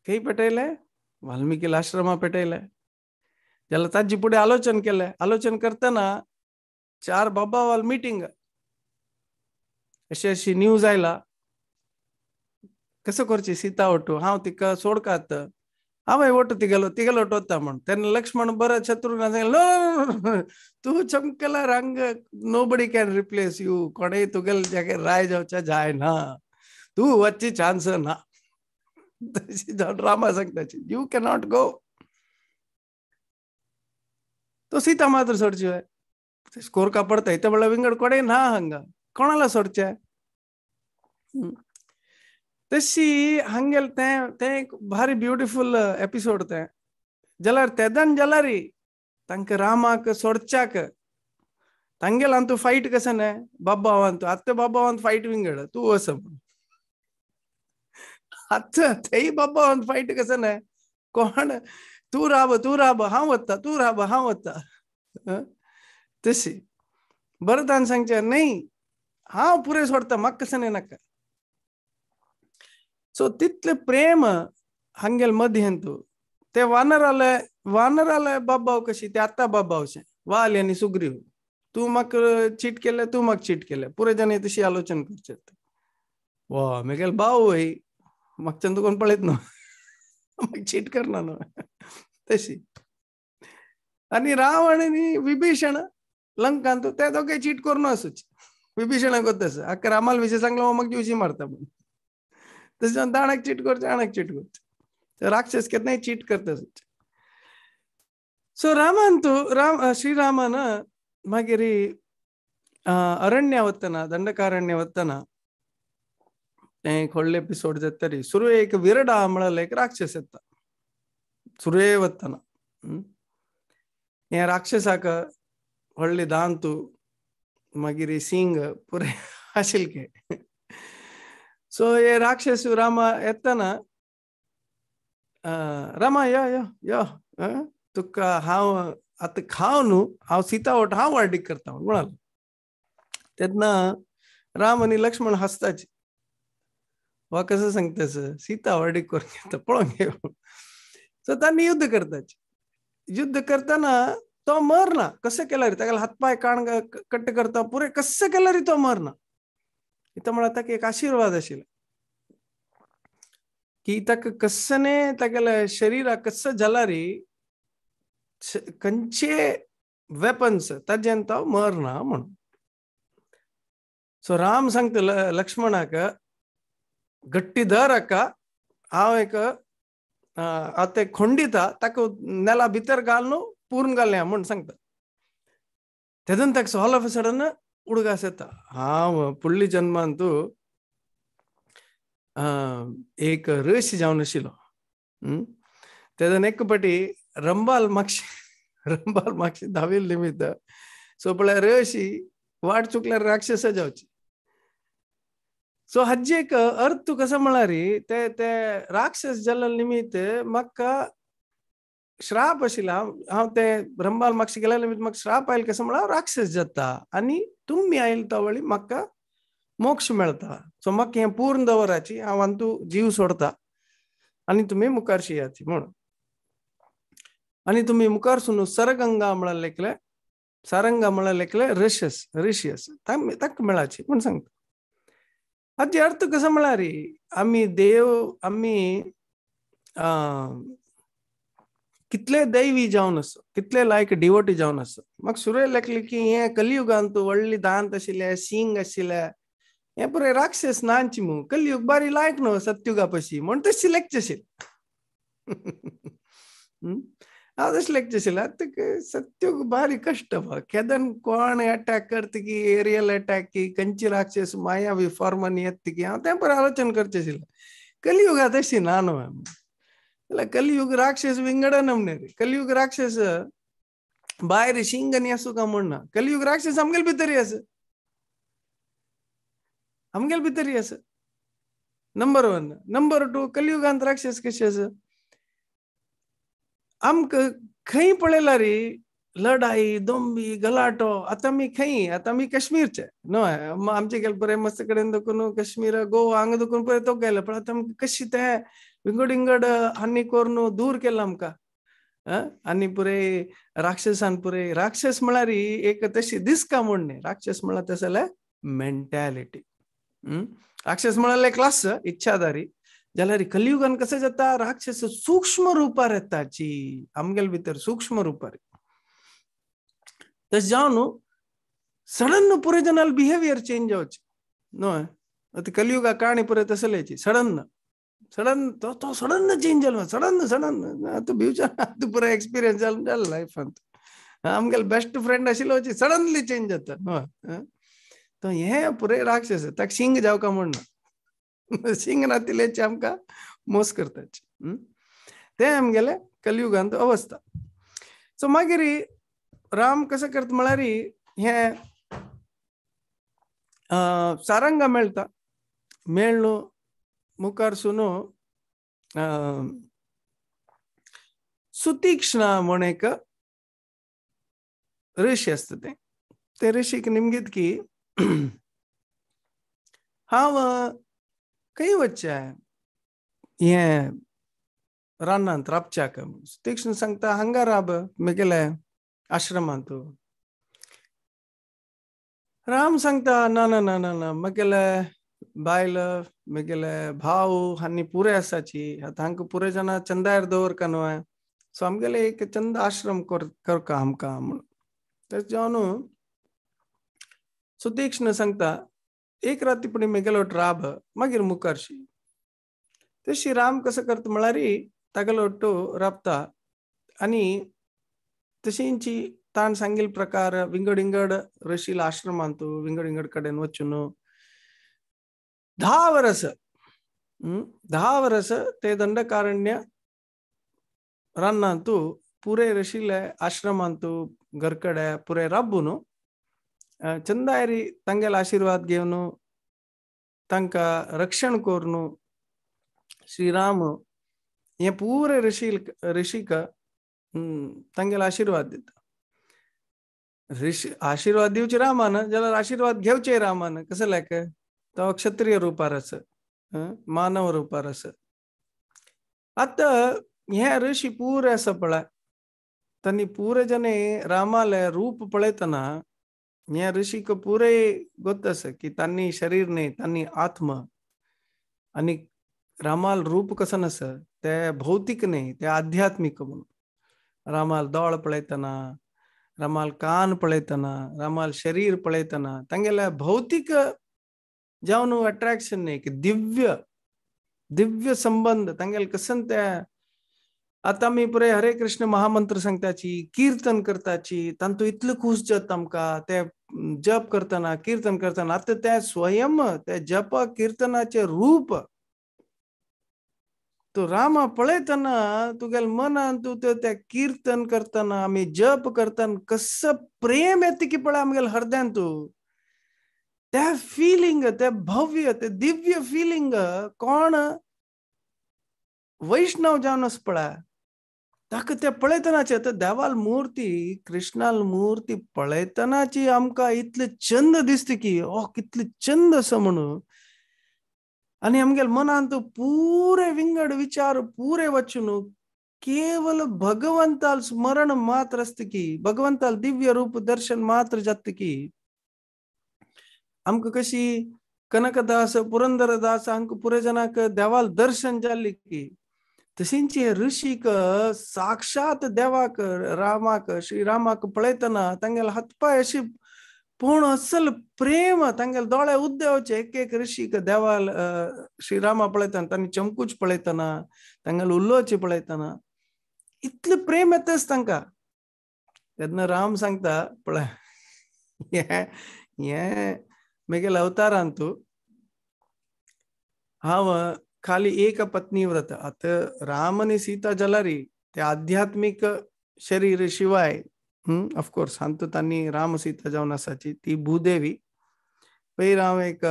[SPEAKER 7] खंय पेटयले? वाल्मिकी आश्रमा पेटयले. जाल्यार ताजे फुडें आलोचन केलें. आलोचन करतना चार बाबा वाल मिटींग अशी अशी न्यूज आयला, कसं करची सीता वटू, हांव तिका सोडकात, हांवें वटू तिगेलो तिगेलो वता म्हण. तेन्ना लक्ष्मण बरो शत्रुघ्न सांगलें तूं चमकला रंग, नोबडी can replace you, कोणेय तुगेले जाग्यार राय जावच्या जायना, तूं वचची चान्स ना. तशी जावन रामा सांगता you cannot go. तो सीता मात्र सोडची स्कोर का पडता इथं म्हणल्यार विंगड कोणेय ना हांगा, कोणाला सोडचे? तशी हांगेल तें तें एक भारी ब्युटिफूल एपिसोड तें. जाल्यार तेदान जाल्यार तांकां रामाक सोडच्याक तांगेल अंतू फायट कसं न्हय बाब्बावान, आत्तां बाब्बावान फायट विंगड तूं वच म्हूण. आतां तेय बाब्बावान फायट कसं न्हय, कोण तूं राब तूं राब हांव वता, तूं राब हांव वता. तशी भरतान सांगचें न्ही हांव पुरें सोडटा, म्हाका कसं न्हय नाका. सो तितले प्रेम हांगेल मध्यंतू ते वानराले वानराले बाबाव कशी ते आतां बाबावशे वाली आनी सुग्रीव, तूं म्हाका चीट केले तूं म्हाका चीट केले, पुरे जाण तशी आलोचन करचे. वा मेगेल भाव वय म्हाका तुका पळयत न्हू, म्हाका चीट करना न्हू तशी. आनी रावण आनी विभीषण लंकांत ते दोगे चीट करून आसूच. विभीषणाक तसं आक्का रामाल विशय सांगलो म्हाका दिवशी मारता म्हूण, तशें दाणाक चीट करचें आणक चीट करचें, राक्षस केन्नाय चीट करता. सो रामान तू राम श्रीरामान मागीर अरण्य वतना दंडकारण्य वतना तें एक व्हडलें एपिसोड जाता तरी सुरवे एक विरडा म्हळ्यार एक राक्षस येता सुरवे वतना. हे राक्षसाक व्हडले दांतू मागीर सिंग पुरे आशिल्ले. सो हे राक्षस रामा येतना रामा यो यो यो तुका हांव आतां खाव न्हू, हांव सीता वट हांव वार्डीक करता म्हणालो. तेन्ना राम आनी लक्ष्मण हांसताचे, वा कसं सांगतास सीता वार्डीक करून घेता पळोवंक घे. सो तांणी युद्ध करताचे. युद्ध करतना तो मरना, कसं केल्यार ताका हातपाय काण कट्ट करता पुरे कसं केल्यार तो मरना. इथं म्हळ्यार ताका एक आशीर्वाद आशिल्लो की ताका कसने तागेल्या शरीराक कसं जाल्यार खंयचे वेपन्स ताजेन तो मरना म्हणून. सो राम सांगता लक्ष्मणाक गट्टी धर हाका, हांव एक आतां खोंडिता ताका नेला भितर घालून पूर्ण घालया म्हूण सांगता. तेदन ताका ऑल ऑफ अ सडन उडगास येता हांव फुडल्या जन्मान तूं एक ऋषी जावन आशिल्लो. तेदन एक पटी रंबाल मागशी रंबाल मागशी धावील निमित्त सो पळय ऋषी वाट चुकल्यार राक्षस जावची. सो हाजी एक अर्थ कसो म्हळ्यार ते ते राक्षस जाल्ले निमित्त म्हाका श्राप आशिल्लो, हांव ते रंबाल मागशी गेल्या निमित्त म्हाका श्राप आयल कसो म्हळ्यार राक्षस जाता आनी तुमी आयल तवळी म्हाका मोक्ष मेळता. सो म्हाका हें पूर्ण दवराची हांव अंतू जीव सोडता आनी तुमी मुखार शियाची म्हणून. आनी तुमी मुखार सुनू सरगंगा म्हळ्यार लेखले सारंगा म्हळ्यार लेखले ऋषस ऋषी आसा तांकां मेळाची म्हूण सांगता. हाचे अर्थ कसो म्हळ्यार आमी देव आमी कितले दैवी जावन आसो कितले लायक डिवोटी जावन आसो. म्हाका सुरय लेखले की हें कलियुगांत व्हडली दांत आशिल्ले शिंग आशिल्ले हें पुराय राक्षस नांची मू कलियुग बारी लायक न्हू सत्युगा पशी म्हूण तशी लेखचे आशिल्लें. हांव तशें लेखचें आशिल्लें. आतां सत्युग बारी कश्ट बा केदन कोण एटॅक करता की एरियल एटॅक की खंयची राक्षस माया बी फॉर्मान येता की हांव तें बरें आलोचन करचें आशिल्लें. कलियुगा तशी ना न्हू जाल्यार कलियुग राक्षस विंगड नमने कलियुग राक्षस भायर शिंग आनी आसूं काय म्हण ना कलियुग राक्षस आमगेले भितरय आसा आमगेले भितरय आसा. नंबर 1. नंबर 2 कलियुगांत राक्षस कशे आसा आमकां खंय पळयला रे लढाई दोंबी गलाटो. आतां आमी खंय आतां आमी काश्मीरचे न्हय आमचे गेले बरें मस्त कडेन देखून काश्मीर गोवा हांगा देखून पळय तो गेले पण आतां आमकां कशी तें विंगड विंगड हानी करून दूर केलां आमकां. आनी पुराय राक्षसान पुराय राक्षस म्हळ्यार एक तशी दिसका म्हूण न्ही राक्षस म्हळ्यार तशें जाल्यार मेंटॅलिटी. राक्षस म्हळ्यार क्लास इच्छाधारी जाल्यार कलियुगान कशें जाता राक्षस सूक्ष्म रुपार येताची आमगेले भितर सूक्ष्म रुपार तशें जावन सडन पुराय जनाल बिहेवियर चेंज जावचें न्हय. आतां कलियुगा काणी पुराय तसलेची सडन सडन तो तो सडन चेंज जालो सडन सडन आतां भिवच्या आतां पुराय एक्सपिरियन्स जालो जालो लायफांत. आमगेले बेस्ट फ्रेंड आशिल्लो सडनली चेंज जाता न्हय. तो हें पुराय राक्षस ताका शिंग जावका म्हण ना शिंग नातिल्ल्याचे आमकां मोस करताचे तें आमगेले कलियुगांत अवस्था. सो मागीर राम कसो करता म्हळ्यार हें सारंगा मेळटा मेळ्ळो मुखार सुनो सुतीक्ष्णा म्हण एक ऋषी आसता तें ते ऋषीक निमगीत की हांव खंय वचचें हें रानांत राबच्याक. सुतीक्ष्ण सांगता हांगा राब म्हगेले आश्रमांत. राम सांगता ना ना ना ना ना म्हगेले बायल म्हगेले भाव हांणी पुरे आसाची आतां हांकां पुरे जाणां चंदायर दवरका न्हय सो आमगेले एक चंद आश्रम करका आमकां म्हणून. तशें जावन सुतीक्ष्ण सांगता एक राती पुणी म्हगेलो राब मागीर मुखारशी. तशी राम कसो करता म्हळ्यार तागेलो वट्टू राबता आनी तशींची ताण सांगिल्ले प्रकार विंगड विंगड ऋषील आश्रमांत विंगड विंगड कडेन वचून 10 वर्स 10 वर्स ते दंडकारण्य रानांतू पुरे ऋषीले आश्रमांतू घरकडे पुरे राबून चंदायरी तांगेले आशीर्वाद घेवन तांकां रक्षण करून श्रीराम हे पुरे ऋषीक तांगेले आशीर्वाद दिता. ऋषी आशीर्वाद दिवचे रामान जाल्यार आशीर्वाद घेवचे रामान कसं लायक तो क्षत्रिय रुपार आसा मानव रुपार आसा. आतां हे ऋषी पुरे आसा पळय तांणी पुरे जने रामाले रूप पळयतना हे ऋषीक पुरे गोत आसा की तांणी शरीर न्ही तांणी आत्मा आनी रामाल रूप कसं नासा ते भौतिक न्ही ते आध्यात्मिक म्हणून. रामाल दोळ पळयतना रामाल कान पळयतना रामाल शरीर पळयतना तांगेले भौतिक जावन अट्रॅक्शन न्ही की दिव्य दिव्य संबंध तांगेले कसन ते आतां आमी पुराय हरे कृष्ण महामंत्र सांगताची कीर्तन करताची तांतू इतले खूश जाता आमकां ते जप करतना कीर्तन करतना. आतां ते स्वयं ते जप कीर्तनाचे रूप तो रामा पळयतना तुगेले मनान तूं ते कीर्तन करतना आमी जप करतना कसो प्रेम येता की पळय आमगेले हृदयान तूं त्या फिलिंग ते भव्य ते दिव्य फिलिंग कोण वैष्णव जावन आसा पळय ताका ते पळयतनाचे आतां देवाल मूर्ती कृष्णाल मूर्ती पळयतनाची आमकां इतले चंद दिसता की ओ कितले चंद आसा म्हणून. आनी आमगेले मनांत पुरे विंगड विचार पुरे वचून केवल भगवंताल स्मरण मात्र आसता की भगवंताल दिव्य रूप दर्शन मात्र जाता की आमकां कशी कनकदास पुरंदरदास हांकां पुरे जनाक देवाल दर्शन जाल्ली की तशींच ऋषीक साक्षात देवाक रामाक श्री रामाक पळयतना तांगेले हातपाय अशी पूण असल प्रेम तांगेले दोळे उद्देवचे एक एक ऋषीक देवाल श्रीरामा पळयतना तांणी चमकूच पळयतना तांगेले उलोवचे पळयतना इतले प्रेम येताच तांकां. तेन्ना राम सांगता पळय हें मेगेले अवतारांतू हांव खाली एक पत्नी व्रत. आतां राम आनी सीता जाल्यारी ते आध्यात्मीक शरीर शिवाय ऑफकोर्स हांतू तांणी राम सीता जावन आसाची ती भूदेवी. पयर हांव एक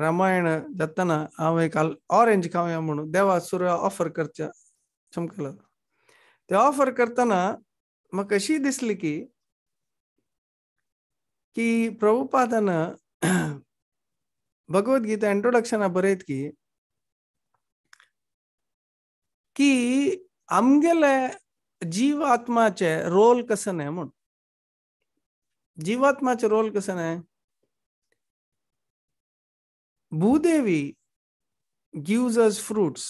[SPEAKER 7] रामायण जातना हांव एक ऑरेंज खावया म्हणून देवा सुर्या ऑफर करच्या चमकलो ते ऑफर करतना म्हाका अशी दिसली की की प्रभुपादान भगवद्गीता इंट्रोडक्शना बरयत की की आमगेले जीवात्माचे रोल कसं न्हय म्हूण. जीवात्माचे रोल कसं न्हय. Bhudevi gives us fruits,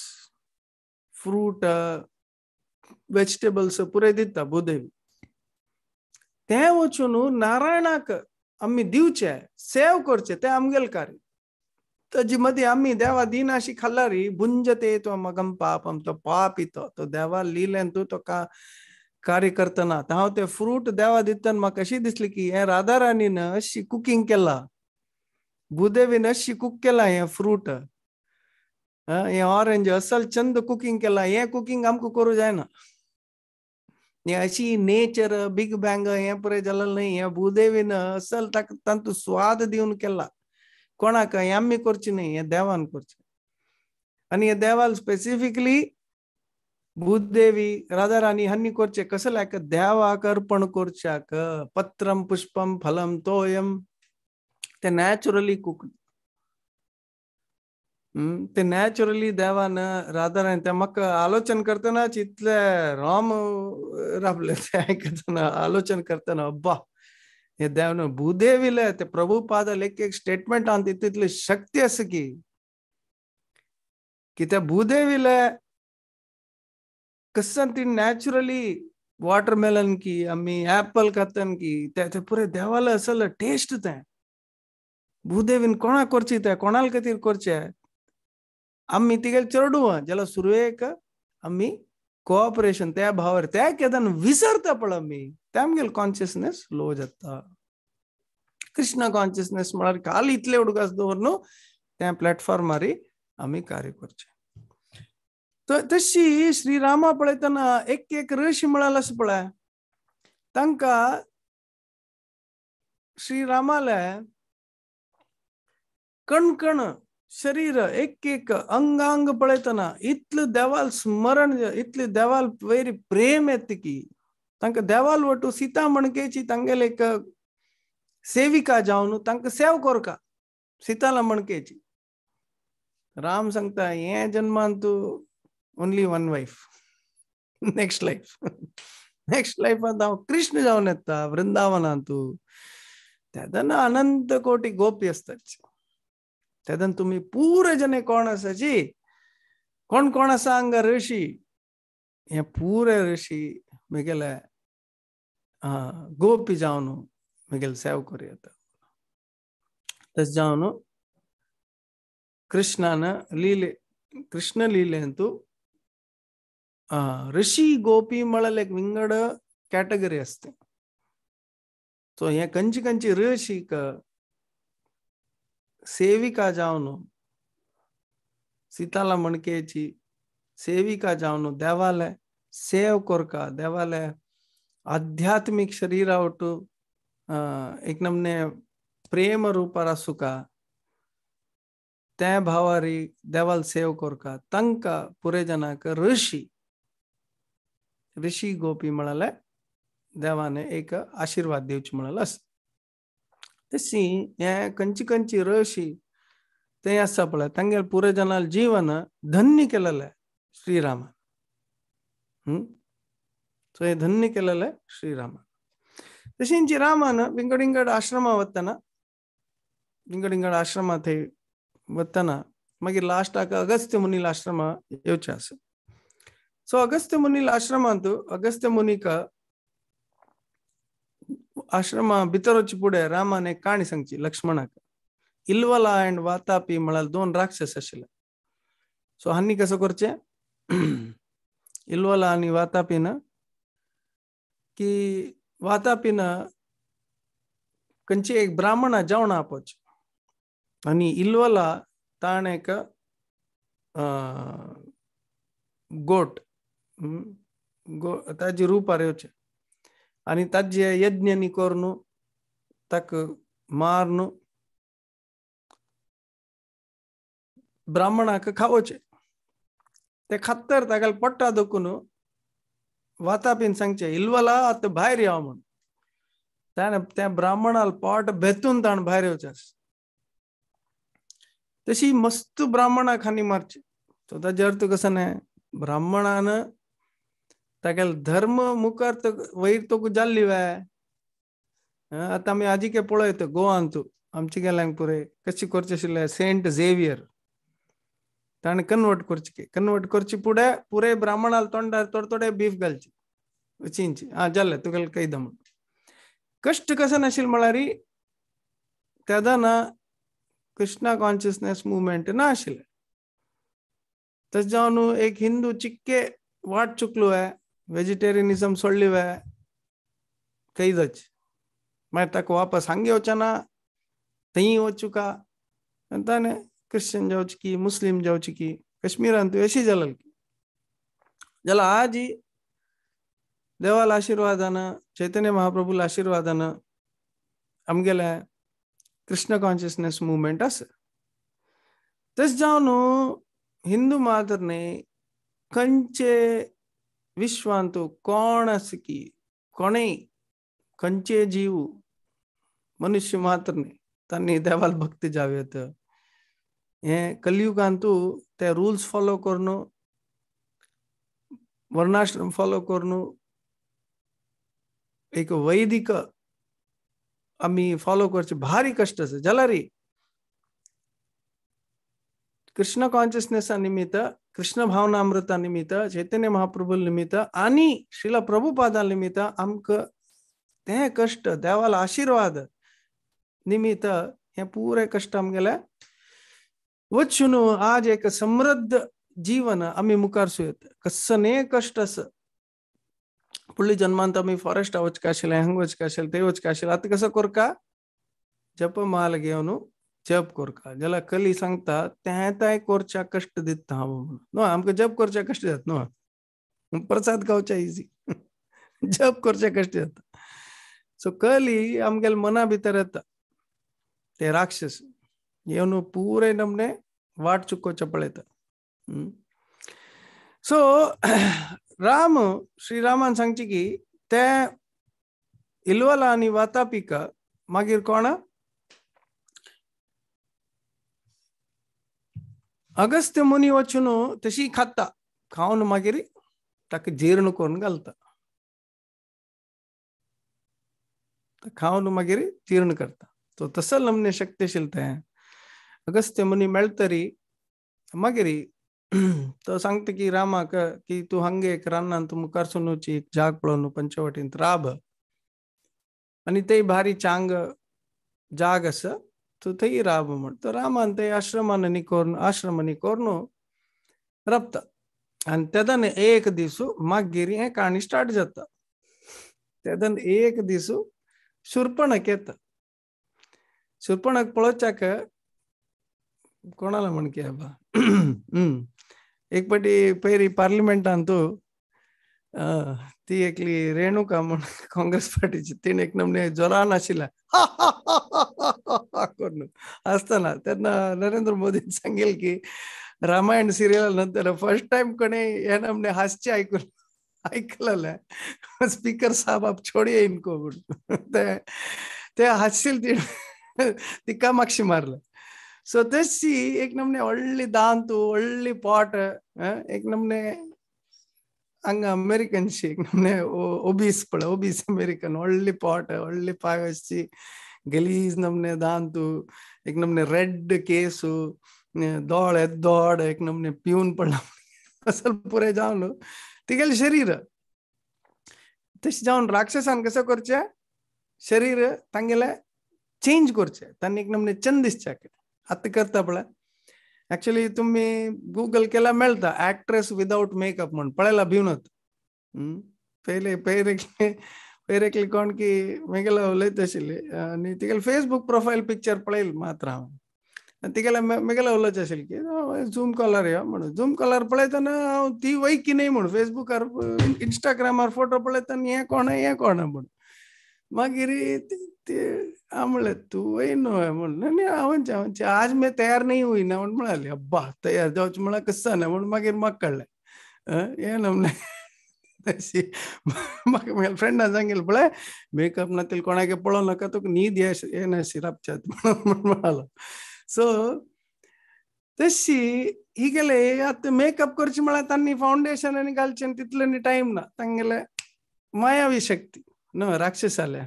[SPEAKER 7] fruit vegetables पुरे दिता भूदेवी. ते वचून नारायणाक आमी दिवचे सेव करचे ते आमगेले कार्य. ताजी मदीं आमी देवा दिनाशी खाल्लारी भुंजते तो मगम पापम तो पाप येतो तो देवा लिलेन तूं तो कार्य करतना हांव ते फ्रूट देवा दितना म्हाका अशी दिसली की हें राधाराणीन अशी कुकींग केला भूदेवीन अशी कुक केला हें फ्रूट हें ऑरेंज असल चंद कुकींग केला हें कुकींग आमकां करूं जायना. हें अशी नेचर बिग बँग हें पुरें जालें न्हय हें भूदेवीन असल ताका तांतूं स्वाद दिवन केला. कोणाक हें आमी करचें न्हय हें देवान करचें. आनी हे देवान स्पेसिफिकली भूदेवी राधाराणी हांणी करचें कसल्याक देवाक अर्पण करच्याक पत्रम पुष्पम फलम तोयम ते नॅचरली कुक ते नॅचरली देवान राधाराणी ते म्हाका आलोचन करतनाच इतले राम राबले ते आयकतना आलोचन करतना अब्बा हे देवन भूदेवीले ते प्रभुपादाले एक एक स्टेटमेंटान तितली शक्ती आसा की की त्या भूदेवीले कसन ती नॅचरली वॉटरमेलन की आमी ऍपल खातन की ते पुरे देवाले असल टेस्ट ते भूदेवीन कोणाक करची ते कोणाल खातीर करचे आमी तिगेले चेडूं जाल्यार सुरवेक आमी कोऑपरेशन त्या भावार त्या केदन विसरता पळय आमी ते आमगेले कॉन्शियसनेस लो जाता. कृष्ण कॉन्शियसनेस म्हळ्यार खाली इतले उडकास दवर न्हू त्या प्लॅटफॉर्मार आमी कार्य करचें. तशी श्रीरामा पळयतना एक एक ऋषी म्हळ्यार आसा पळय तांकां श्रीरामाले कणकण शरीर एक एक अंगांग पळयतना इतलें देवाल स्मरण इतलें देवाल वयर प्रेम येता की तांकां देवाल वटू सीता म्हणकेची तांगेले एक सेविका जावन तांकां सेव करका सीताला म्हणकेची. राम सांगता हे जन्मान तूं only one wife next life next लायफांत हांव कृष्ण जावन येता वृंदावनांतू तेन्ना अनंत कोटी गोपी आसतात तेन्ना तुमी पुरे जने कोण आसाची कोण कोण आसा हांगा ऋषी हे पुरे ऋषी मेगेले गोपी जावन मेगेले सेव करूं येता. तशें जावन कृष्णान लिले कृष्ण लिलेंतू ऋषी गोपी म्हळ्यार एक विंगड कॅटेगरी आसता. सो हे खंयची खंयची ऋषीक सेविका जावन सीताला म्हणकेची सेविका जावन देवाले सेव करका देवाले आध्यात्मीक शरीरा वटू एक नमने प्रेम रूपार आसुका त्या भावारी देवाल सेव करका तांकां पुरे जनाक ऋषी ऋषी गोपी म्हळ्यार देवाने एक आशीर्वाद दिवचे म्हळ्यार आसा. तशी हे खंयची खंयची ऋषी ते आसा पळय तांगेले पुरे जनाल जीवन धन्य केलेलें श्रीरामान. सो हे धन्य केलेलें श्रीरामान. तशींची रामान विंगड विंगड आश्रमा वतना, विंगड विंगड आश्रमा थंय वतना मागीर लास्टाक अगस्त्य मुनील आश्रमा येवचें आसा. सो अगस्त्य मुनील आश्रमांत अगस्त्य मुनीक आश्रमा भितर वचचे फुडें रामान एक काणी सांगची लक्ष्मणाक. इल्वला अँड वातापी म्हळ्यार दोन राक्षस आशिल्ले. सो हांणी कसो करचें इल्वला आनी वातापीन की वातापीन खंयची एक ब्राह्मणा जेवणा आपोवचें आनी इल्वला ताणें एक गोट ताजे रुपार येवचें आनी ताजे यज्ञ करून ताका मारून ब्राह्मणाक खावोवचें. ते खात्तर ताका पोट्टा दुखून वातापीन सांगचें इल्वला आतां भायर यो म्हूण. ताणें त्या ब्राह्मणाल पोट भेतून ताणें भायर येवचें. तशी मस्त ब्राह्मणाक हांणी मारचें. सो ताजे अर्थ कसो न्हय ब्राह्मणान तागेलो धर्म मुखार वयर तोकू जाल्ली वे. आतां आमी आजिके पळयता गोवांत आमचे गेल्यांक पुरे कशें करचें आशिल्लें सेंट झेवियर ताणें कन्वर्ट करचे, कन्वर्ट करचे फुडें पुरे ब्राह्मणाल तोंडार थोडे थोडे बीफ घालचे चिंची आं जालें तुगेलें कैदा म्हूण. कश्ट कशें नाशिल्लें म्हळ्यार तेदना कृष्णा कॉन्शियसनेस मुवमेंट ना आशिल्लें. तशें जावन एक हिंदू चिक्के वाट चुकलो वे, वेजिटेरियनिजम सोडली वे कैदच. मागीर ताका वापस हांगा येवचें ना थंय वचूका आनी ताणें क्रिश्चन जावचे की मुस्लीम जावचे की कश्मीरांत अशी जालें जाल्यार आज देवाला आशिर्वादान चैतन्य महाप्रभूला आशिर्वादान आमगेले कृष्ण कॉन्शियसनेस मुवमेंट आसा. तशें जावन हिंदू मात्र न्हय खंयचे विश्वांत कोण आसा की कोणेय खंयचे जीव मनुष्य मात्र न्हय तांणी देवाल भक्ती जावं येता. हे कलियुगांत ते रूल्स फॉलो करून वर्णाश्रम फॉलो करून एक वैदिक आमी फॉलो करचे भारी कश्ट आसा. जाल्यार कृष्ण कॉन्शियसनेसा निमित्त कृष्ण भावनामृता निमित्त चैतन्य महाप्रभू निमित्त आनी श्रीला प्रभुपादा निमित्त आमकां ते कश्ट देवाला आशीर्वाद निमित्त हे पुरे कश्ट आमगेले वचून आज एक समृद्ध जीवन आमी मुखार सुयत. कसने कश्ट आसा. फुडल्या जन्मांत आमी फॉरेस्ट वचका आशिल्लें हांगा वचका आशिल्लें थंय वचका आशिल्लें. आतां कसो करका जपमाल घेवन जप करका. जाल्यार कली सांगता तें ताय करच्या कश्ट दिता हांव म्हणून न्हू. आमकां जप करच्या कश्ट जाता न्हू, प्रसाद खावच्या इजी जप करच्या कश्ट जाता. सो कली आमगेले मना भितर येता ते राक्षस येवन पुरे नमने वाट चुकोवचें पळयता. सो राम श्रीरामान सांगचे की ते इल्वला आनी वातापिका मागीर कोण अगस्त्य मुनी वचून तशी खाता खावन मागीर ताका जीर्ण करून घालता, खावन मागीर जीर्ण करता. तो तसो लमने शक्ती आशिल्लें तें अगस्त्य मुनी मेळतरी मागीर तो सांगता की रामाक की तूं हांगा एक रानान तूं मुखार सुनूची एक जाग पळोवन पंचवटींत राब आनी थंय भारी चांग जाग आसा तूं थंय राब म्हण. तो रामान थंय आश्रमांनी करून आश्रमांनी करून राबता आनी तेदन एक दीस मागीर हें काणी स्टार्ट जाता. तेदन एक दीस शूर्पणख येता. शूर्पणख पळोवच्याक कोणाला म्हण की बाबा एक पाटी पयरी पार्लिमेंटान तूं ती एकली रेणुका म्हण काँग्रेस पार्टीची तिणें एक नमने जोरान आशिल्लें करून आसतना तेन्ना नरेंद्र मोदीन सांगेल की रामायण सिरियल नंतर फर्स्ट टायम कोणे हे नमने हासचे आयकून. आयकलें स्पीकर साहब आप छोडिये इनको म्हणून ते हांसशील तिका मागशी मारले. सो तशी एक नमने व्हडली दांत व्हडली पोट एक नमने हांगा अमेरिकनशी एक नमने ओबीस पळय ओबीस अमेरिकन व्हडली पोट व्हडली पांय आसची गलीज नमने दांत एक नमने रेड केसू दोळे दोड एक नमने पिवन पडला असल पुरे जावन तिगेलें शरीर तशें जावन राक्षसान कसो करचें शरीर तांगेलें चेंज करचें तांणी एक नमने चंद दिसचें. आतां करता पळय एक्चुअली तुमी गुगल केला मेळटा एक्ट्रेस विदाउट मेकअप म्हण पळयला भिवनत. पयले पयर एकली कोण की मेगेला उलयत आशिल्ली आनी तिगेले फेसबूक प्रोफायल पिक्चर पळयल मात्र हांव तिगेले मेगेला उलोवचें आशिल्लें की झूम कॉलर या म्हणून झूम कॉलर पळयतना हांव ती वयकी न्हय म्हूण फेसबुकार इंस्टाग्रामार फोटो पळयतना हें कोण हें कोण म्हूण मागीर हांव म्हणलें तूं वय न्हय म्हण न्ही हांवच हांवच आज मैं तयार नहीं हुई ना म्हण म्हणाली. अब्बा तयार जावचें म्हळ्यार कसं ना म्हण मागीर म्हाका कळ्ळें हें नमने तशी म्हाका म्हगेल्या फ्रेंडान सांगिल्लें पळय मेकअप ना तितलें कोणाक पळोवं नाका तुका न्हीद येना राबच्यात म्हणून म्हणालो. सो तशी ही गेले आतां मेकअप करचें म्हळ्यार तांणी फावंडेशन आनी घालचें तितलो न्ही टायम ना तांगेले मायावी शक्ती न्हय राक्षसाल्या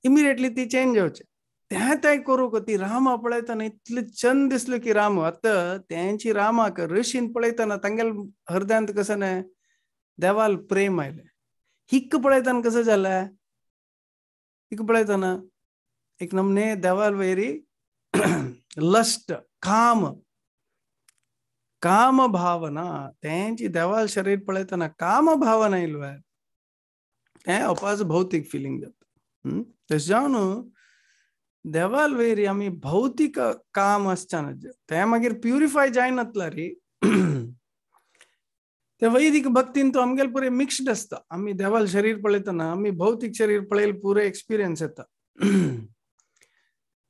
[SPEAKER 7] इमिडिएटली ती चेंज जावचें तें तें करूंक ती रामा पळयतना इतलें चंद दिसलें की राम आतां तेंची रामाक ऋषीन पळयतना तांगेले हृदयांत कसं न्हय देवाल प्रेम आयलें. हिक पळयतना कसं जालें हिक पळयतना एक नमने देवाल वयरी लस्ट काम काम भावना तेंची देवाल शरीर पळयतना काम भावना येयलो तें अपास भौतीक फिलिंग जाता. तशें जावन देवाल वयरी आमी भौतीक काम आसच्या ना तें मागीर प्युरिफाय जायनातला रे ते वैदिक भक्तीन तो आमगेले पुरे मिक्स्ड आसता. आमी देवाल शरीर पळयतना आमी भौतीक शरीर पळयल पुरे एक्सपिरियन्स येता.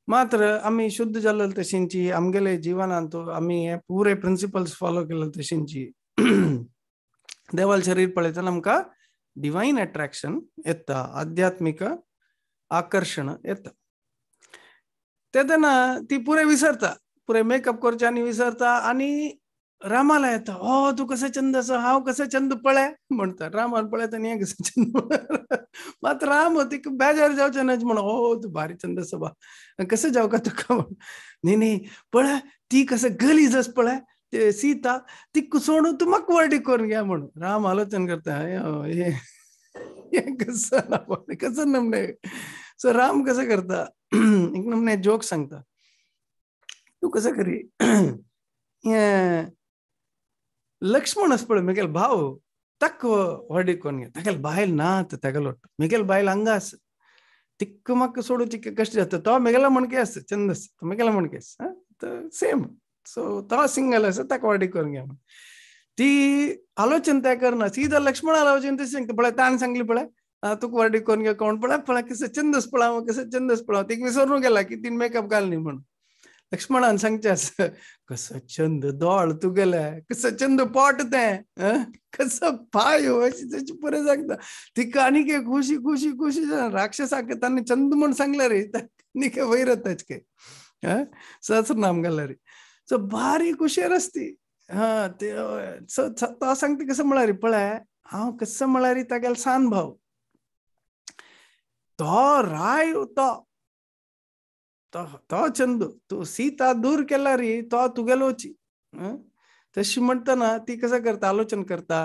[SPEAKER 7] मात्र आमी शुद्ध जाल्ले तशींची आमगेले जिवनांत आमी हे पुरे प्रिंसिपल्स फॉलो केले तशींची देवाल शरीर पळयतना आमकां डिवायन अट्रॅक्शन येता आध्यात्मीक आकर्शण येता. तेन्ना ती पुरे विसरता पुरे मेकअप करचे आनी विसरता आनी रामाला येता हो तूं कसो चंद आसा हांव कसो चंद पळय म्हणटा. रामान पळयता आनी हें कसो चंद मात राम तिका बेजार जावचें न्हय म्हण हो तूं भारी चंद आसा बा कसो जावं का तुका म्हण न्ही न्ही पळय ती कसं गलीज आसा पळय ते सीता तिका सोडून तूं म्हाका वर्डी करून घे म्हणून राम आलोचन करता हें कसं ना कसं नमने. सो राम कसं करता एक नमने जोक सांगता तूं कसं करी हें लक्ष्मण आसा पळय म्हगेलो भाव ताका व्हडीक करून घे तागेले बायल ना तागेलो म्हगेले बायल हांगा आसा तिका म्हाका सोडूची कश्ट जाता तो म्हगेलो म्हणके आसा चंद आसा तो म्हगेलो म्हणके आसा सेम सो तो सिंगल आसा ताका व्हडीक करून घे म्हण ती आलोचन त्या करना सीधा लक्ष्मण आलोचन तशें सांगता पळय ताणें सांगली पळय तुका व्हडीक करून घे कोण पळय पळय कसो चंदस पळय कसो चंदस पळय तिका विसरून गेला की तिणें मेकअप घाल न्ही म्हणून. लक्ष्मणान सांगचें आसा कसो चंद दोळ तुगेले कसो चंद पोट तें कसो पांय अशें तशें पुरें सांगता तिका आनीक एक खुशी खुशी खुशी राक्षसाक ताणें चंद म्हूण सांगलें रे आनीक वयर येताच काय सहस्रनाम घालें रे. सो भारी खुशेर आसती हा ते तो सांगता कसं म्हळ्यार पळय हांव कसं म्हळ्यार तागेलो सान भाव तो राय तो तो चंदू तूं सीता दूर केला रे तो तुगेलोची तशी म्हणटना ती कसं करता आलोचन करता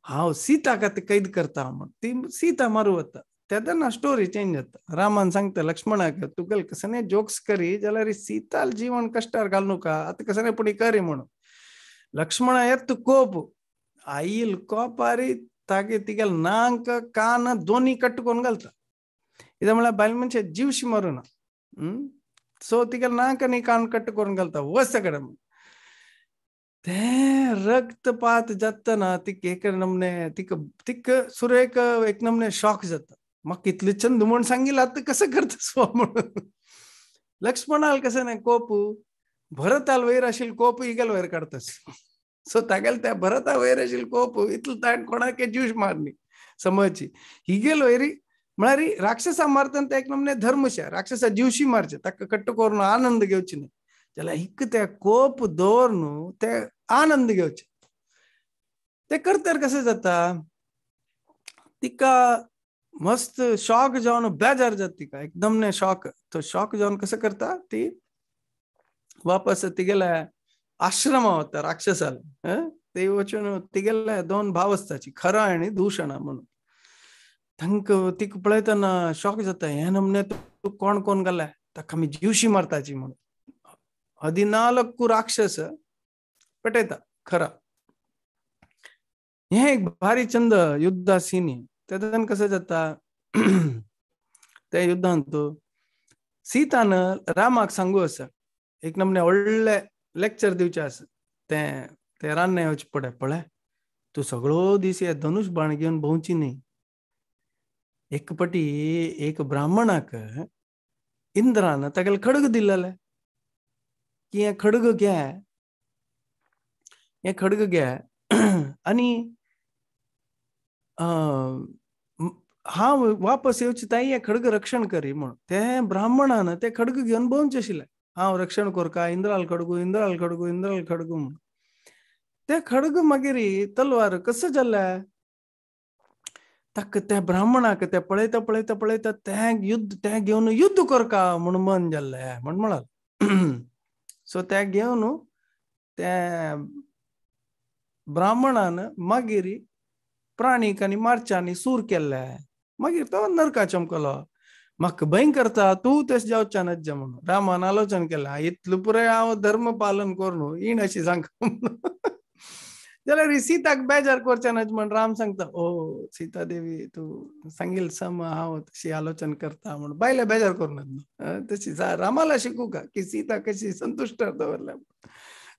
[SPEAKER 7] हांव सीता का कैद करता म्हण ती सीता मारू वता तेन्ना स्टोरी चेंज जाता. रामान सांगता लक्ष्मणाक तुगेल कसं न्ही जोक्स करी जाल्यार सीताल जीवन कश्टार घालू नका आतां कसं न्ही पूण करी म्हणून लक्ष्मणा येत कोप आईल कोपारी तागे तिगेल नांक कान दोनी कट्ट करून घालता. इदें म्हळ्यार बायल मनशे जीवशी मारूना सो तिगेल नाक आनी कान कट्ट करून घालता वच कडेन तें रक्तपात जातना तिका एक नमने तिका तिका सुरेक एक नमने शॉक जाता म्हाका इतलें चंद म्हूण सांगिल्लें आतां कसं करता स्वा म्हणून. लक्ष्मणाल कसं न्ही कोप भरताल वयर आशिल्लो कोप इगेल वयर काडटा. सो तागेले त्या भरता वयर आशिल्लो कोप इतलो ताणें कोणाक ज्यूश मारनी समजची हिगेल वयरी म्हळ्यार राक्षसा मारतना ते एक नमने धर्मशा राक्षसा जीवशी मारचे ताका कट्ट करून आनंद घेवचे न्ही जाल्यार हिक ते कोप दवरून ते आनंद घेवचे. ते करतर कशें जाता तिका मस्त शॉक जावन बेजार जाता तिका एकदम ने शॉक. तो शॉक जावन कसं करता ती वापस तिगेल्या आश्रमा वता राक्षसाला. ते वचून तिगेले दोन भाव आसताची खरा आनी दूषणा म्हणून. तांकां तिका पळयतना शॉक जाता हे नमने तूं कोण कोण घालाय ताका आमी जीवशी मारताची म्हणून. 14 राक्षस पेटयता खरा. हे एक भारी चंद युद्धा सीन. तेदन कसं जाता त्या युद्धांत सीतान रामाक सांगू आसा एक नमने व्हडले लेक्चर दिवचें आसा तें ते रान्ने वचचे पडे पळय तूं सगळो दीस हे धनुष बाण घेवन भोंवची न्ही. एक पटी एक ब्राह्मणाक इंद्रान तागेले खडग दिल्लें की हें खडग घे हें खडग घे आनी हांव वापस येवची ताई हें खडग रक्षण करी म्हणून. ते ब्राह्मणान ते खडग घेवन भोंवचें आशिल्लें हांव रक्षण करका इंद्राल खडगू इंद्राल खडगू इंद्राल खडगू म्हणून. ते खडग मागीर तलवार कसं जालें ताका त्या ब्राह्मणाक ते पळयता पळयता पळयता तें युद्ध तें घेवन युद्ध करका म्हूण मन जाल्लें म्हण म्हणाल. सो तें घेवन त्या ब्राह्मणान मागीर प्राणीक आनी मारच्यांनी सूर केल्ले मागीर तो नरका चमकलो. म्हाका भंय करता तूं तशें जावच्या नज्जा म्हणून रामान आलोचन केलें इतलें पुराय हांव धर्म पालन करून इन अशी सांगता म्हणून. जाल्यार सीताक बेजार करचें न्हय म्हण राम सांगता ओ सीता देवी तूं सांगील सम हांव तशी आलोचन करता म्हण बायले बेजार करूं नात तशी रामाला शिकू का की सीता कशी संतुश्ट दवरल्या.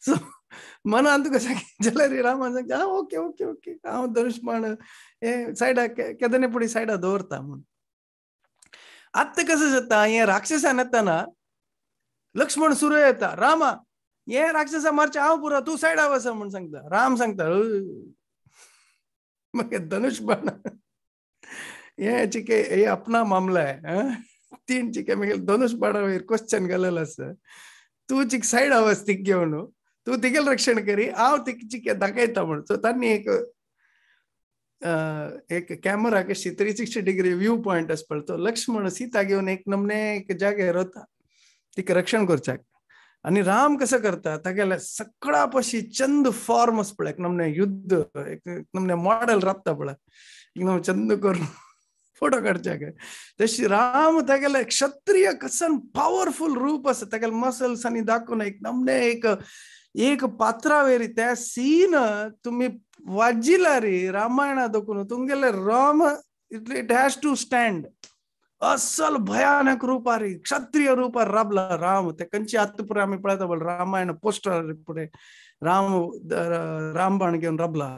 [SPEAKER 7] सो मनान तुका सांग जाल्यार रामान सांगता आं ओके ओके ओके हांव धनुष्यबाण हे सायडा केदने पुडी सायडा दवरता म्हण. आतां कसं जाता हे राक्षसान येतना लक्ष्मण सुरू येता रामा हे राक्षसा मारचे हांव पुरो तूं सायडा वच म्हण सांगता. राम सांगता मागीर धनुष्यबाण हे चिके हे अपना मामला आहे तीन चिके मागीर धनुष्यबाणा वयर क्वेश्चन घालेलो आसा तूं चिक सायडा वच तीक घेवन तूं तिगेल रक्षण करी हांव तिक चिके दाखयता म्हण. सो तांणी एक एक कॅमेरा कशी 360 डिग्री व्यू पॉयंट आसा पळय तो लक्ष्मण सीता घेवन एक नमने एक जाग्यार वता तिका रक्षण करच्याक. आनी राम कसं करता तागेले सगळा पशी चंद फॉर्म आसा पळय एक नमने युद्ध एक नमने मॉडेल राबता पळय एकदम चंद करून फोटो काडच्याक. तशी राम तागेले क्षत्रिय कसन पावरफुल रूप आसा तागेले मसल्स आनी दाखोवन एक नमने एक एक पात्रावेरी त्या सीन तुम्ही वाजिला रे रामायणा दाखोवन तुमगेले Ram it has to stand असल भयानक रूपार क्षत्रिय रूपार राबला राम. ते कंची आत्तां पुराय आमी पळयता पळय रामायण पोस्टर पुढे राम रामबाण घेवन राबला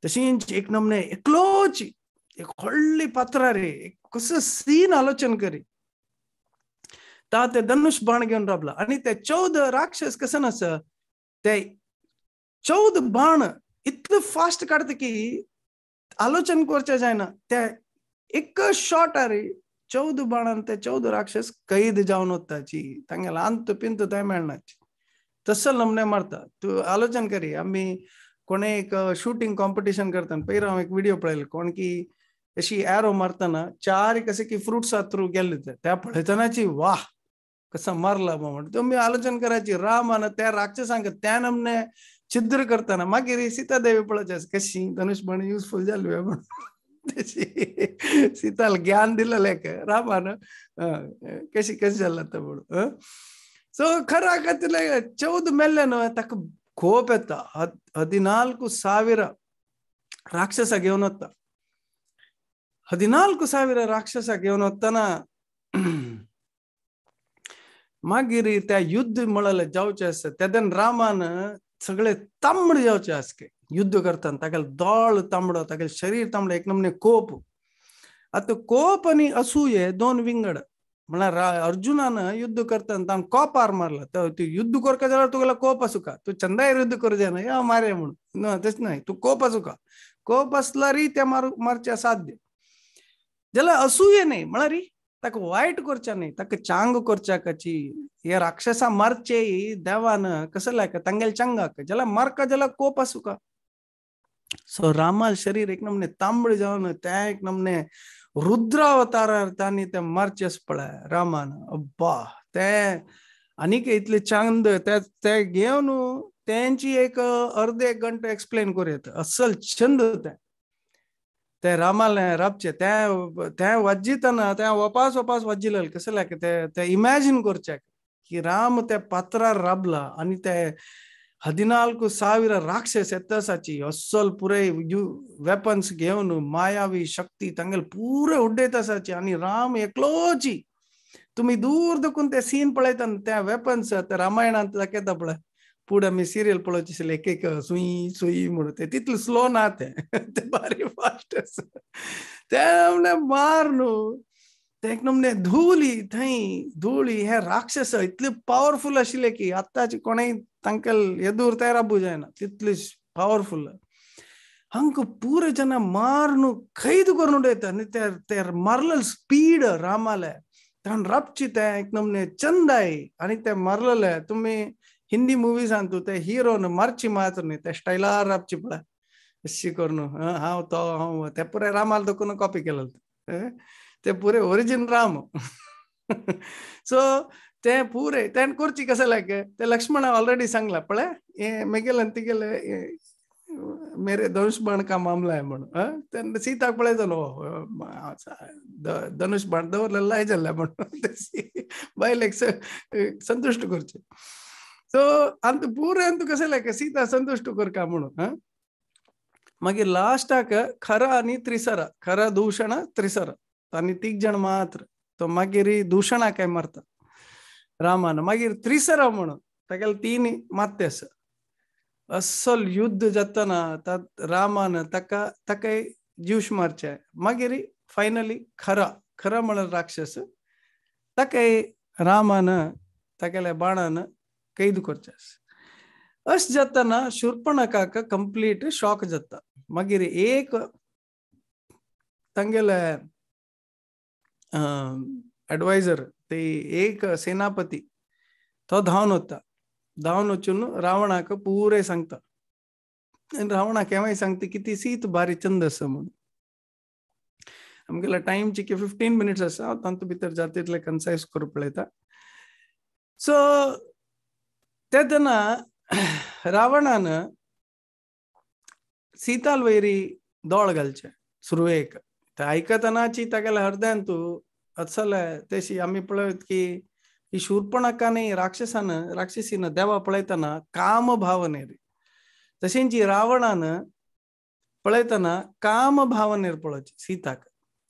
[SPEAKER 7] तशींच एक नमने एकलोच एक व्हडली पात्रां रे कसो सीन आलोचन करी ता ते धनुष बाण घेवन राबला. आनी ते 14 राक्षस कसं आसा ते 14 बाण इतले फास्ट काडटा की आलोचन करचें जायना. ते एक शॉट रे 14 बाणान ते 14 राक्षस कैद जावन वताची तांगेले अंत पिंत थंय मेळनाची तसो नमने मारता. तूं आलोचन करी आमी कोणे एक शूटिंग कॉम्पिटिशन करता पयर हांव एक व्हिडिओ पळयलो कोण की अशी एरो मारतना 4 कसे की फ्रुट्सा थ्रू गेल्ले ते त्या पळयतनाची वाह कसा मारला म्हण तुमी आलोचन करायची. रामान त्या राक्षसांक त्या नमने छिद्र करतना मागीर सीता देवी पळोवची कशी धनुष बाण युजफूल जाल्ली म्हण तशी सीताला ज्ञान दिलेलं एक रामान कशी कशी जाल्ला तो म्हणून. सो खरा खातीर 14 मेल्ले न्हय ताका कोप येता 14,000 राक्षसा घेवन वता. 14,000 राक्षसा घेवन वतना मागीर त्या युद्ध म्हळ्यार जावचें आसा तेन्ना रामान सगळे तांबड जावचे आसके युद्ध करतना तागेलो दोळ तांबडो तागेलें शरीर तांबडो एक नमने कोप. आतां कोप आनी असूय दोन विंगड म्हळ्यार अर्जुनान युद्ध करतना ताण कोपार मारला, तूं युद्ध करका जाल्यार तुगेलो कोप आसुका, तूं चंदायर युद्ध करूं जायना या मारे म्हणून ना, तशें न्हय, तूं कोप आसुका, कोप आसल्यारय तें मारचें असाध्य. जाल्यार असूये न्हय म्हळ्यार ताका वायट करच्या न्हय, ताका चांग करच्याकाची. हे राक्षसा मारचे देवान कसल्याक तांगेले चांगाक, जाल्यार मारका जाल्यार कोप आसुका. सो रामाल शरीर एक नमने तांबडे जावन तें एक नमने रुद्रावतारार तांणी ते मारचेच पळय रामान. अब्बा ते आनीक इतले चांद ते घेवन तेंची एक अर्दे एक घंटो एक्सप्लेन करूं येता, असल छंद तें. ते रामाले राबचे तें तें वाजितना तें वपास वपास वाजिलें कसल्याक ते ते इमॅजीन करचे की राम त्या पात्रार राबला आनी ते 14,000 राक्षस येतासाची अस्सल पुरे वेपन्स घेवन मायावी शक्ती तांगेले पुरे उड्डयत आसाची आनी राम एकलोची. तुमी दूर दकून ते सीन पळयता त्या वेपन्स त्या रामायणांत दाखयता पळय, पुढे आमी सिरियल पळोवची आशिल्ली एक एक सुई सुई म्हणून, ते तितले स्लो ना, ते ते बारीक फास्ट आसा. ते मार न्हू ते एक नमने धुळी थंय धुळी. हे राक्षस इतले पावरफुल आशिल्ले की आतांचे कोणेय तांकां येदूर तयार राबू जायना, तितले पावरफुल. हांकां पुरे जेन्ना मार न्हू कैद करून उडयता आनी ते मारलेले स्पीड रामाले ताण राबची ते एक नमने चंदाय आनी ते मारलेले. तुमी हिंदी मुवीजान तूं ते हिरोन मारची मात्र न्ही, ते स्टायलार राबची पळय अशी करून हांव तो हांव ते पुरे रामाल दखून कॉपी केलें, ते पुरे ओरिजिन राम. सो ते पुरे तेण करची कसं लायक ते लक्ष्मण ऑलरेडी सांगला पळय हे मेगेले आनी तिगेले मेरे धनुष बाण का मामला आहे म्हणून. तेन्ना सीताक पळयतलो धनुष बाण दवरलेलो लाय जाल्ले म्हणून बायलेक संतुश्ट करचे. सो अंत पुरे अंत कसं लायक सीता संतुश्ट करका म्हणून. मागीर लास्टाक खरा आनी त्रिसरा, खरा दूषण त्रिसरा आनी तीग जण मात्र. तो मागीर दूषणा काय मारता रामान, मागीर त्रिसरा म्हणून तागेले तीन मात्ते आसा. अस्सल युद्ध जातना रामान ताका ताकाय जीवश मारचे. मागीर फायनली खरा, खरा म्हळ्यार राक्षस, ताकाय रामान तागेल्या बाणान कैद करचे. अशें जातना शूर्पणखाक कंप्लीट शॉक जाता. मागीर एक तांगेले एडवायजर ते एक सेनापती तो धांवन वता, धांवन वचून रावणाक पुरे सांगता. आनी रावणाक केव्हाय सांगता की ती सीत बारी चंद आसा म्हणून. आमगेल्या टायमची की 15 मिनिट्स आसा, हांव तातूंत भितर जाता तितले कन्सायज करूंक पळयता. सो तेन्ना रावणान सीताल वयरी दोळ घालचे सुरवेक. ते आयकतनाची तागेल्या हृदयान तूं अचले तेशी आमी पळयत की ही शूर्पणखा न्ही राक्षसान राक्षसीन देवा पळयतना काम भावनेर, तशेंच रावणान पळयतना काम भावनेर पळोवची सीताक.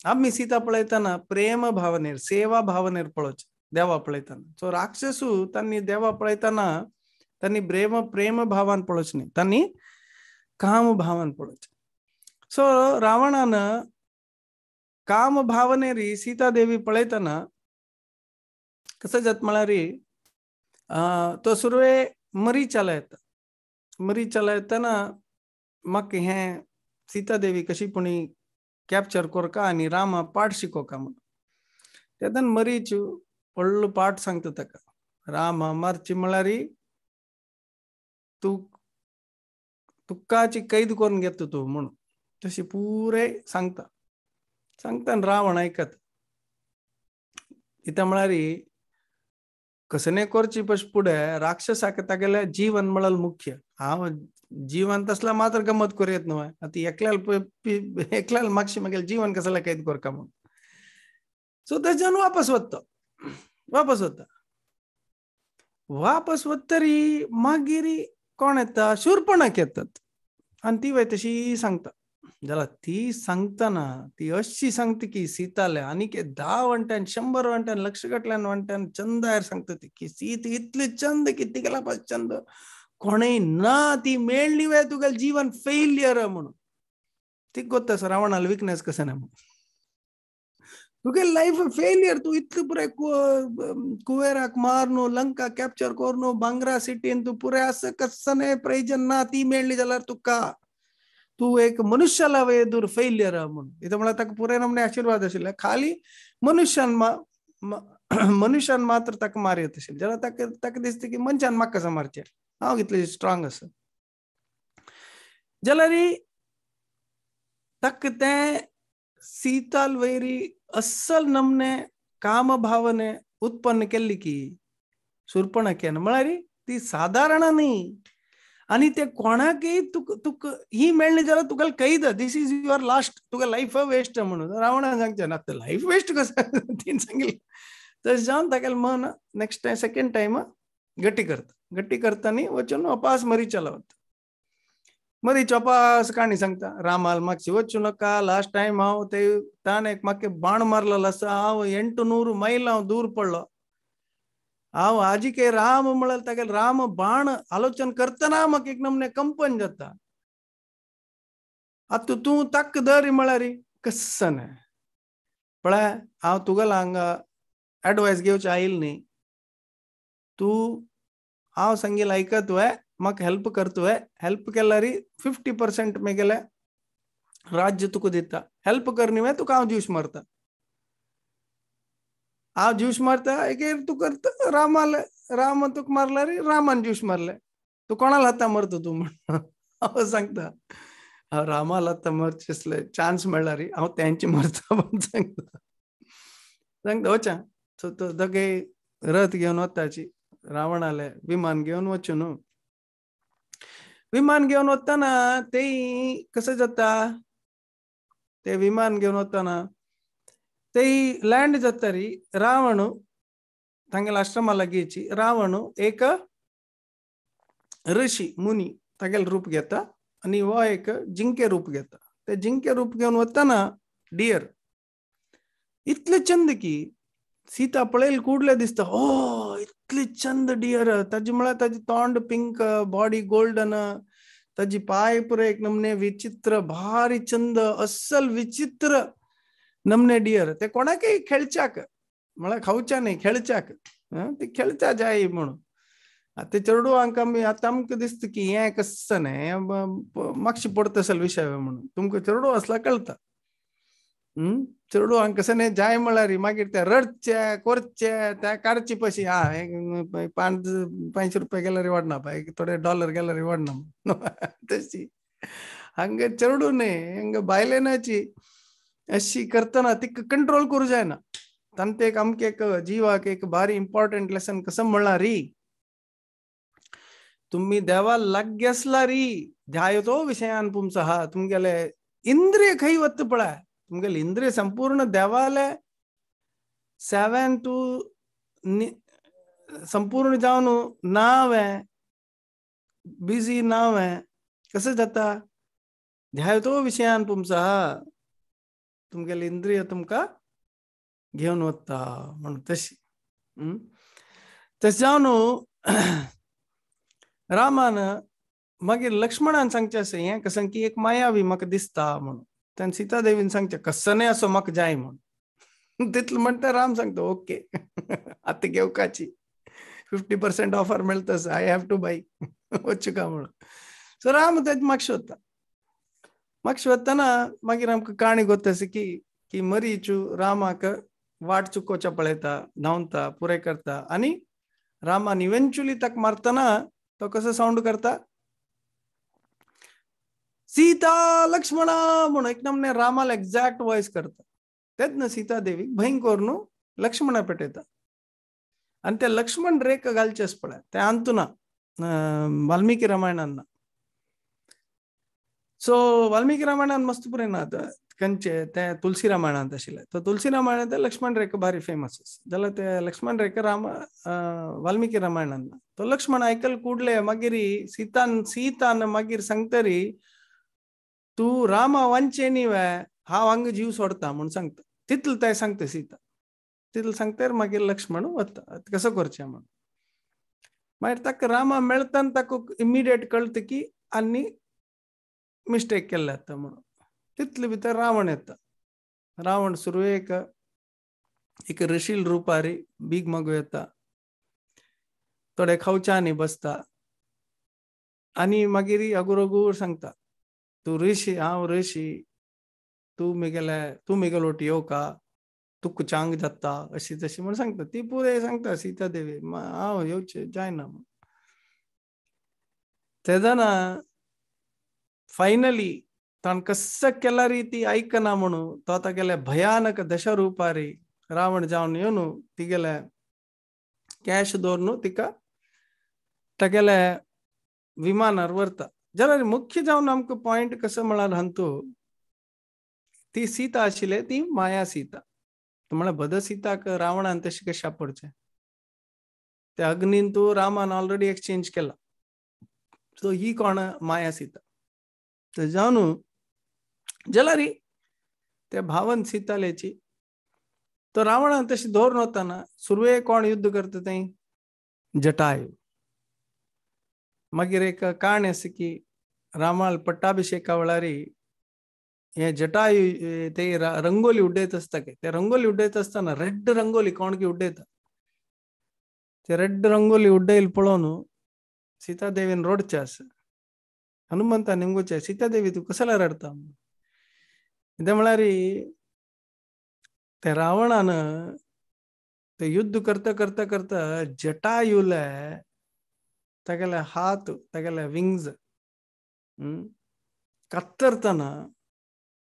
[SPEAKER 7] आमी सीता पळयतना प्रेम भावनेर सेवा भावनेर पळोवची देवा पळयतना. सो राक्षसू तांणी देवा पळयतना तांणी प्रेम प्रेम भावान पळोवचे न्ही, तांणी काम भावान पळोवचे. सो रावणान काम भावनेरी सीता देवी पळयतना कसं जात म्हळ्यार तो सुरवे मरीचाला येता. मरीचाला येतना म्हाका हें सीता देवी कशी पुणी कॅप्चर करका आनी रामा पाठ शिकोवका म्हणून. तेन्ना मरीच व्हडलो पाठ सांगता ताका, रामा मारची म्हळ्यार तूं तुकाची कैद करून घेता तूं म्हणून तशी पुरे सांगता. सांगता रावण आयकत. कित्याक म्हळ्यार कसने करची पश पुढे राक्षसाक तागेले जीवन म्हळ्यार मुख्य. हांव जीवन तसला मात्र गमत करूं येत न्हय, आतां एकल्याल एकल्याल मागशी मागेले जीवन कसल्या कैद करका म्हणून. सो तेच्यान वापस वता, वापस वता, वापस वतरी मागीर कोण येता, शूर्पणख येतात आनी ती वय तशी सांगता. जाल्यार ती सांगतना ती अशी सांगता की सीताले आनीक 10 वंट्यान 100 वंट्यान लक्ष घातल्यान वंट्यान चंदायर सांगता ती की सीत इतली चंद की तिगेला पास चंद कोणय ना, ती मेळ्ळी वे तुगेलें जीवन फेलियर म्हणून. ती गोत्ता आसा रावणाल विकनेस कशें ना म्हणून. तुगे लायफ फेलियर. तूं इतलें पुराय कुवेराक मार न्हू, लंका कॅप्चर कर न्हू, बांगरा सिटीन तूं पुराय आसा कसने प्रयोजन ना. ती मेळ्ळी जाल्यार तुका तूं एक मनुष्याला दूर फेलियर म्हणून. इथं म्हळ्यार ताका पुराय नमने आशिर्वाद आशिल्ले, खाली मनुष्यान मनुष्यान मात्र ताका मारयत आशिल्लें. जाल्यार ताका ताका दिसता की मनशान म्हाका कसो मारचें, हांव कितलें स्ट्रांग आसा. जाल्यार ताका तें सीताल वैरी अस्सल नमने काम भावने उत्पन्न केल्ली की शूर्पणखेन म्हळ्यार ती सादारण न्ही. आनी ते कोणाकय तुका तुका ही मेळ्ळी जाल्यार तुका कैद, this is your last, तुका लायफ वेस्ट म्हणून. रावणान सांगचें ना, लायफ वेस्ट कसं तिणें सांगिल्लें. तशें जावन तागेलें मन नेक्स्ट टायम सेकेंड टायम गट्टी करता. गट्टी करता न्ही वचून अपास मरीचा वता. मरीच अपास काणी सांगता, रामाल मागशी वचूं नाका, लास्ट टायम हांव ते ताणें एक म्हाका बाण मारलेलो आसा, हांव 800 मैल हांव दूर पडलो, हांव आजिके राम म्हळ्यार तागेले राम बाण आलोचन करतना म्हाका एक नमने कंपन जाता. आतां तूं ताक दर म्हळ्यार कस्स न्हय पळय, हांव तुगेलो हांगा एडवायस घेवचें आयल न्ही, तूं हांव सांगील आयकत तुवें, म्हाका हेल्प कर, तुवें हेल्प केल्यार 50% मेगेलें राज्य तुका दिता, हेल्प कर न्ही तुका हांव ज्यूस मारता, हांव ज्यूस मारता एक तूं करता रामाले, राम तुका मारल्यार रामान ज्यूस मारले, तूं कोणाला हाता मरता तूं म्हण हांव सांगता, हांव रामाला हाता मरचें आसलें चान्स मेळ्ळ्यार हांव तेंचे मरता म्हण सांगता. सांगता वचा. सो तो दोगे रथ घेवन वताची, रावणाले विमान घेवन वचूं न्हू. विमान घेवन वतना ते कसं जाता, ते विमान घेवन वतना ते लँड जाता री, रावण तांगेल्या आश्रमा लागींची रावण एक ऋषी मुनी तागेलें रूप घेता आनी हो एक जिंके रूप घेता. ते जिंके रूप घेवन वतना डियर इतले चंद की सीता पळयल कुडले दिसता, ओ इतली चंद डियर, ताजी म्हळ्यार ताजी तोंड पिंक, बॉडी गोल्डन, ताजी पाय पुराय एक नमने विचित्र भारी चंद, अस्सल विचित्र नमने डियर. ते कोणाकय खेळच्याक म्हळ्यार खावच्या न्ही, खेळच्याक ते खेळच्या जाय म्हणून. आतां ते चेडवांक आमी आतां आमकां दिसता की हें कसं न्ही मातशें पडटा असल विशय म्हणून, तुमकां चेडूं आसल्यार कळटा. चेडवांक कसं न्ही जाय म्हळ्यार मागीर ते रडचे करचे, त्या काडचे पयशे, हा 500 रुपया गेल्यार वाडना, थोडे डॉलर गेल्यार वाडना. तशी हांगा चेडूं न्ही, हांगा बायलेनाची अशी करतना तिका कंट्रोल करूं जायना. तांचे एक आमकां एक जिवाक एक भारी इम्पॉर्टंट लेसन कसं म्हणला री, तुम्ही देवा लागीं आसला री ध्यायतो विशयान पुंसः, तुमगेले इंद्रिय खंय वता पळय, तुमगेले इंद्रिय संपूर्ण देवाले सेवेन टू संपूर्ण जावन नांव बिजी नांव कसं जाता, ध्यायतो विशयान पुंसः, तुमगेले इंद्रिय तुमकां घेवन वता म्हणून. तशी तशें जावन रामान मागीर लक्ष्मणान सांगचें आसा हें कसं की एक मायावी म्हाका दिसता म्हणून. तेन्ना सीता देवीन सांगचें कसं न्ही असो म्हाका जाय म्हणून. तितलें म्हणटा राम सांगता ओके आतां घेवकाची 50% ऑफर मेळटा, I have to buy, वचूं का म्हणून. सो राम तेज मागशे वता. मागशे वतना मागीर आमकां काणी गोत आसा की की मरीचू रामाक वाट चुकोवच्या पळयता, धांवता, पुराय करता आनी रामान इव्हेंच्युअली ताका मारतना तो कसो सावंड करता, सीता लक्ष्मणा म्हणून एक नमने रामाला एक्झॅक्ट वॉयस करता. तेन्ना सीता देवीक भंय करून लक्ष्मणा पेटयता आनी ते लक्ष्मण रेख घालचे आसा पळय ते अंतुना वाल्मिकी रामायणान ना. सो वाल्मिकी रामायणान मस्त पुराय ना खंयचे ते तुलसी रामायणांत आशिल्ले. तो तुलसी रामायणांत लक्ष्मण रेखा भारी फेमस आसा, जाल्यार ते लक्ष्मण रेखा राम वाल्मिकी रामायणान ना. तो लक्ष्मण आयकल कुडले मागीर सीतान सीतान मागीर सांगतरी तूं रामा वांचे न्ही वे हांव हांगा जीव सोडता म्हूण सांगता. तितलें ते सांगता सीता, तितलें सांगतर मागीर लक्ष्मण वता कसो करचें म्हूण. मागीर ताका रामा मेळटा ताका इमिडिएट कळटा की आनी मिस्टेक केल्ले आतां म्हणून. तितले भितर रावण येता. रावण सुरवेक एक ऋषील रुपारी भीक मागू येता, थोडे खावच्यानी बसता आनी मागीर अगुरगुर सांगता, तूं ऋषी, हांव ऋषी, तूं मेगेले, तूं मेगेलो वट येवका, तुका चांग जाता अशी तशी म्हण सांगता. ती पुरे सांगता सीता देवी, हांव येवचें जायना म्हण. तेदना फायनली ताण कस्स केल्यार ती आयकना म्हणून तो तागेले भयानक दशरुपारी रावण जावन येवन तिगेले कॅश दवरून तिका तागेले विमानार व्हरता. जाल्यार मुख्य जावन आमकां पॉयंट कसो म्हळ्यार हांतू ती सीता आशिल्ले ती माया सीता. म्हळ्यार बद सीताक रावणान तशें कशें सापडचें, त्या अग्नीन तूं रामान ऑलरेडी एक्सचेंज केला, सो ही कोण माया सीता. तर जावन जाल्यार त्या भावन सीतालेची तो रावणान तशें दवरून वतना सुरवे कोण युद्ध करता तें जटायू. मागीर एक काणी आसा की रामाल पट्टाभिषेका वेळार हे जटायू ते रंगोली उड्डयत आसता, ते रंगोली उड्डयत आसतना रेड रंगोली कोण की उड्डयता, ते रेड रंगोली उड्डयल पळोवन सीतादेवीन रडचें आसा. हनुमंता निमगोचें, सीतादेवी तूं कसल्या रडता? कितें म्हळ्यार ते रावणान ते युद्ध करता करता करता जटायुले तागेले हात, तागेले विंग्स कातरतना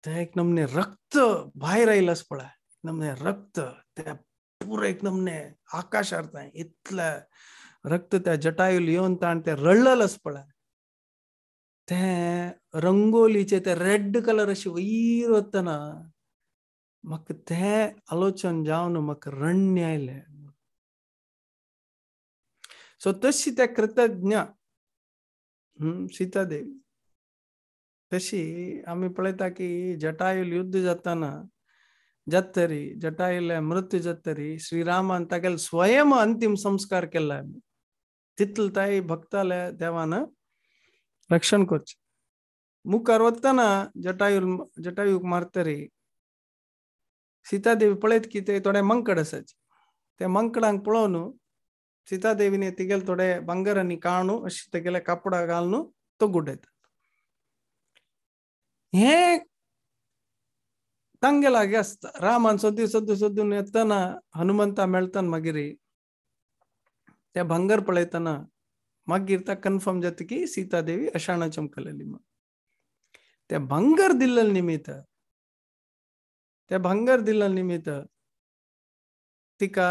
[SPEAKER 7] ते एक नमने रक्त भायर आयलास पळय, नमने रक्त ते पुरो एक नमने आकाशार इतले रक्त त्या जटायुल येवन ताण ते रडलेलस पळय. ते रंगोलीचे ते रेड कलर अशे वयर वतना म्हाका तें आलोचन जावन म्हाका रण्य आयलें. सो तशी त्या कृतज्ञ सीतादेवी तशी आमी पळयता की जटायुल युद्ध जाताना जातरी जटायुले मृत्यू जातरी श्रीरामान तागेले स्वयं अंतिम संस्कार केला. तितले ताई भक्ताले देवान रक्षण करचें. मुखार वतना जटायुल जटायूक मारतरी सीतादेवी पळयत की ते थोडे मंकड आसाचे, ते मंकडांक पळोवन सीतादेवीने तिगेले थोडे भांगर आनी काणू अशें तेगेले कापडां घालून तो गुड्डयता. हें तांगे लागीं आसता. रामान सोदी सोदू सोदून येतना हनुमंता मेळतना मागीर ते भांगर पळयतना मागीर ता कन्फर्म जाता की सीतादेवी अशाणा चमकलेली. मग ते भांगर दिल्ले निमित्त, ते भांगर दिल्ले निमित्त तिका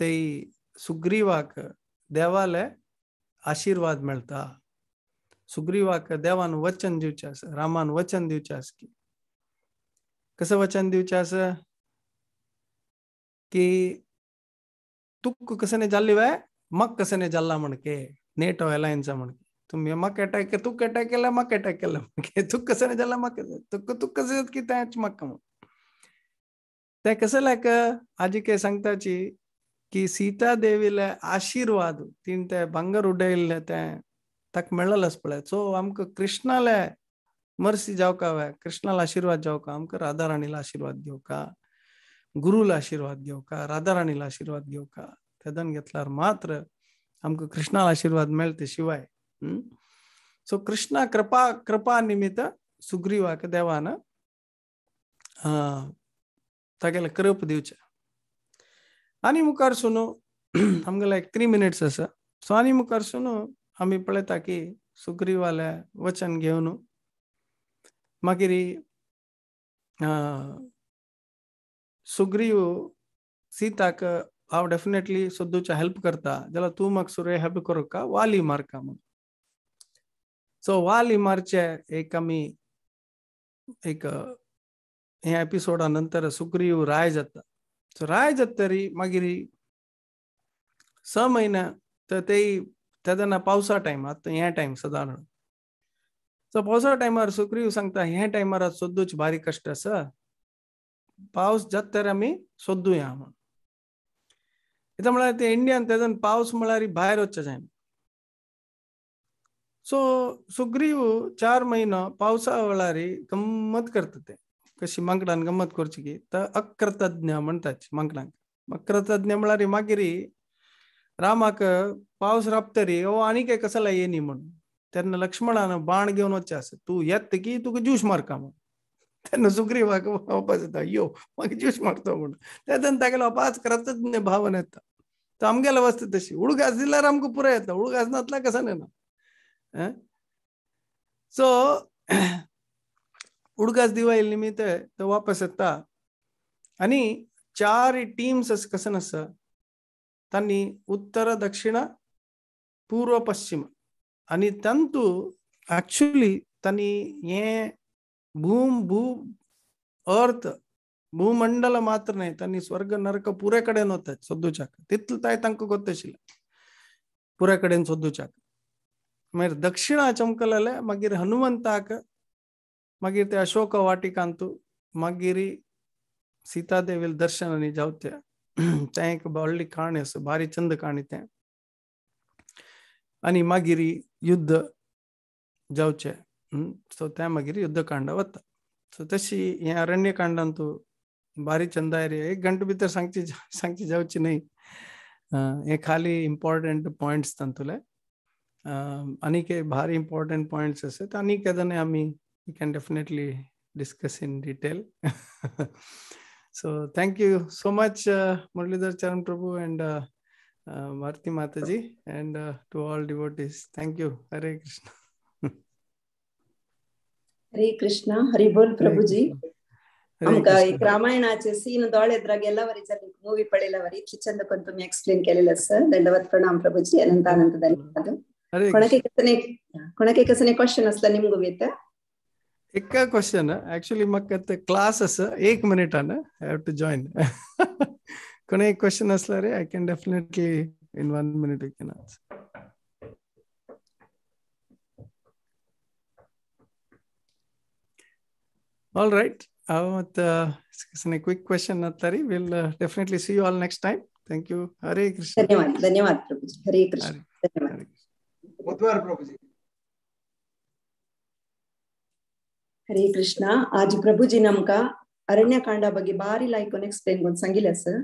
[SPEAKER 7] ते सुग्रीवाक देवाले आशीर्वाद मेळटा. सुग्रीवाक देवान वचन दिवचें आसा, रामान वचन दिवचें आसा की कसं वचन दिवचें आसा की तुक कसने जाल्ली वे मक कसने जाल्ला म्हणके नेटो अलायन्सा म्हणके तुम्ही मक अटॅक तुक अटॅक केला मक अटॅक केला म्हणके तुक कसने जाल्ला मक तुक तुक कसं की त्याच मक ते कसं लायक आजी काय सांगताची की सीता देवीले आशीर्वाद तीन ते भांगर उडयल्ले ते ताका मेळ्ळेलें पळय. सो आमकां कृष्णाले मर्सी जावका वे, कृष्णाला आशीर्वाद जावका, आमकां राधा राणीला आशीर्वाद घेवका, गुरुला आशीर्वाद घेवका, राधा राणीला आशीर्वाद घेवका. तेदन घेतल्यार मात्र आमकां कृष्णाला आशीर्वाद मेळते शिवाय. सो कृष्णा कृपा कृपा निमित्त सुग्रीवाक देवान तागेले कृप दिवचें. आनी मुखार सुनू आमगेले एक 3 मिनट्स आसा. सो आनी मुखार सुनू आमी पळयता की सुग्रीवाले वचन घेवन मागीर सुग्रीव सीताक हांव डेफिनेटली सोदूच्या हेल्प करता जाल्यार तूं म्हाका सुरे हेल्प करूं का वाली मारका म्हणून. सो वाली मारचे एक आमी एक ह्या एपिसोडा नंतर सुग्रीव राय जाता. सो राय जातरी मागीर 6 म्हयने तर ते तेन्ना पावसा टायम आतां हे टायम सदारण. सो पावसा टायमार सुग्रीव सांगता हे टायमार सोदूच बारीक कश्ट आसा, पावस जाता तर आमी सोदुया म्हण. कितें म्हळ्यार ते इंडियान तेजन पावस म्हळ्यार भायर वचचें जायना. सो सुग्रीव 4 महिनो पावसा वेळार गम्मत करता ते कशी माकडान गम्मत करची की तर अक्रतज्ञ म्हणटात माकडांक. अक्रतज्ञ म्हळ्यार मागीर रामाक पावस राबतरी हो आनीक एक कसला येनी म्हणून तेन्ना लक्ष्मणान बाण घेवन वचचें आसा, तूं येत की तुका ज्यूस मारका म्हणून. तेन्ना सुग्रीवाक वापस येता यो मागीर ज्यूस मारता म्हणून तेन्ना तागेलो अपास कृतज्ञ भावन येता. तो आमगेलो वस्त तशी उडगास दिल्यार आमकां पुराय येता, उडगास नातल्यार कसा येना. सो उडगास दिवाईल निमित्त तो वापस येता आनी 4 टीम्स अशें कशें आसा तांणी उत्तर दक्षिण पूर्व पश्चिम आनी तांतू एक्चुअली तांणी हें भूम भू अर्थ भूमंडल मात्र न्हय तांणी स्वर्ग नरक पुरे कडेन वतात सोदूच्याक, तितलें ताय तांकां गोत आशिल्लें पुरे कडेन सोदूच्याक. मागीर दक्षिणा चमकलेले मागीर हनुमंताक मागीर ते अशोक वाटिकांतू मागीर सीतादेवील दर्शन आनी जावते तें एक व्हडली काणी आसा, भारी चंद काणी तें. आनी मागीर युद्ध जावचें, सो तें मागीर युद्धकांड वता. सो तशी हें अरण्यकांडांतू भारी चंद रे, 1 घंटे भितर सांगची सांगची जावची न्हय. हे खाली इम्पॉर्टंट पॉयंट्स तांतुले आनीक भारी इम्पॉर्टंट पॉयंट्स आसात आनी केदने आमी we can definitely discuss in detail. So thank you so much Muralidhar Charan Prabhu and Bharati Mataji and to all devotees. Thank you. Hare Krishna.
[SPEAKER 6] Hare Krishna. Hari Bol Prabhuji. आमकां एक रामायणाचे सीन दोळे गेल्यावरी मूवी पळयल्यावरी इतली चंद कोण तुम्ही एक्सप्लेन केलेलं आसा. दंडवत प्रणाम प्रभुजी, अनंत अनंत धन्यवाद. कोणाके कसने क्वेश्चन असला निमगू येता?
[SPEAKER 7] एक क्वेश्चन एक्चुअली म्हाका क्लास आसा 1 मिनिटान I have to join. कोण एक क्वेश्चन असला रे I can definitely in 1 minute you can answer. All right. Quick question Natari. We'll definitely see you all next time. Thank you. Hare Krishna.
[SPEAKER 6] धन्यवाद धन्यवाद प्रभुजी. हरे कृष्ण. धन्यवाद.
[SPEAKER 2] बुधवार प्रभुजी.
[SPEAKER 6] हरे कृष्ण. आज प्रभुजी नमका अरण्यकांडा ಬಗ್ಗೆ ಬಾರಿ ಲೈಕ್ ಎಕ್ಸ್ಪ್ಲೇನ್ ಕೊಂದು ಸಂಗಿಲ್ಲ ಸರ್.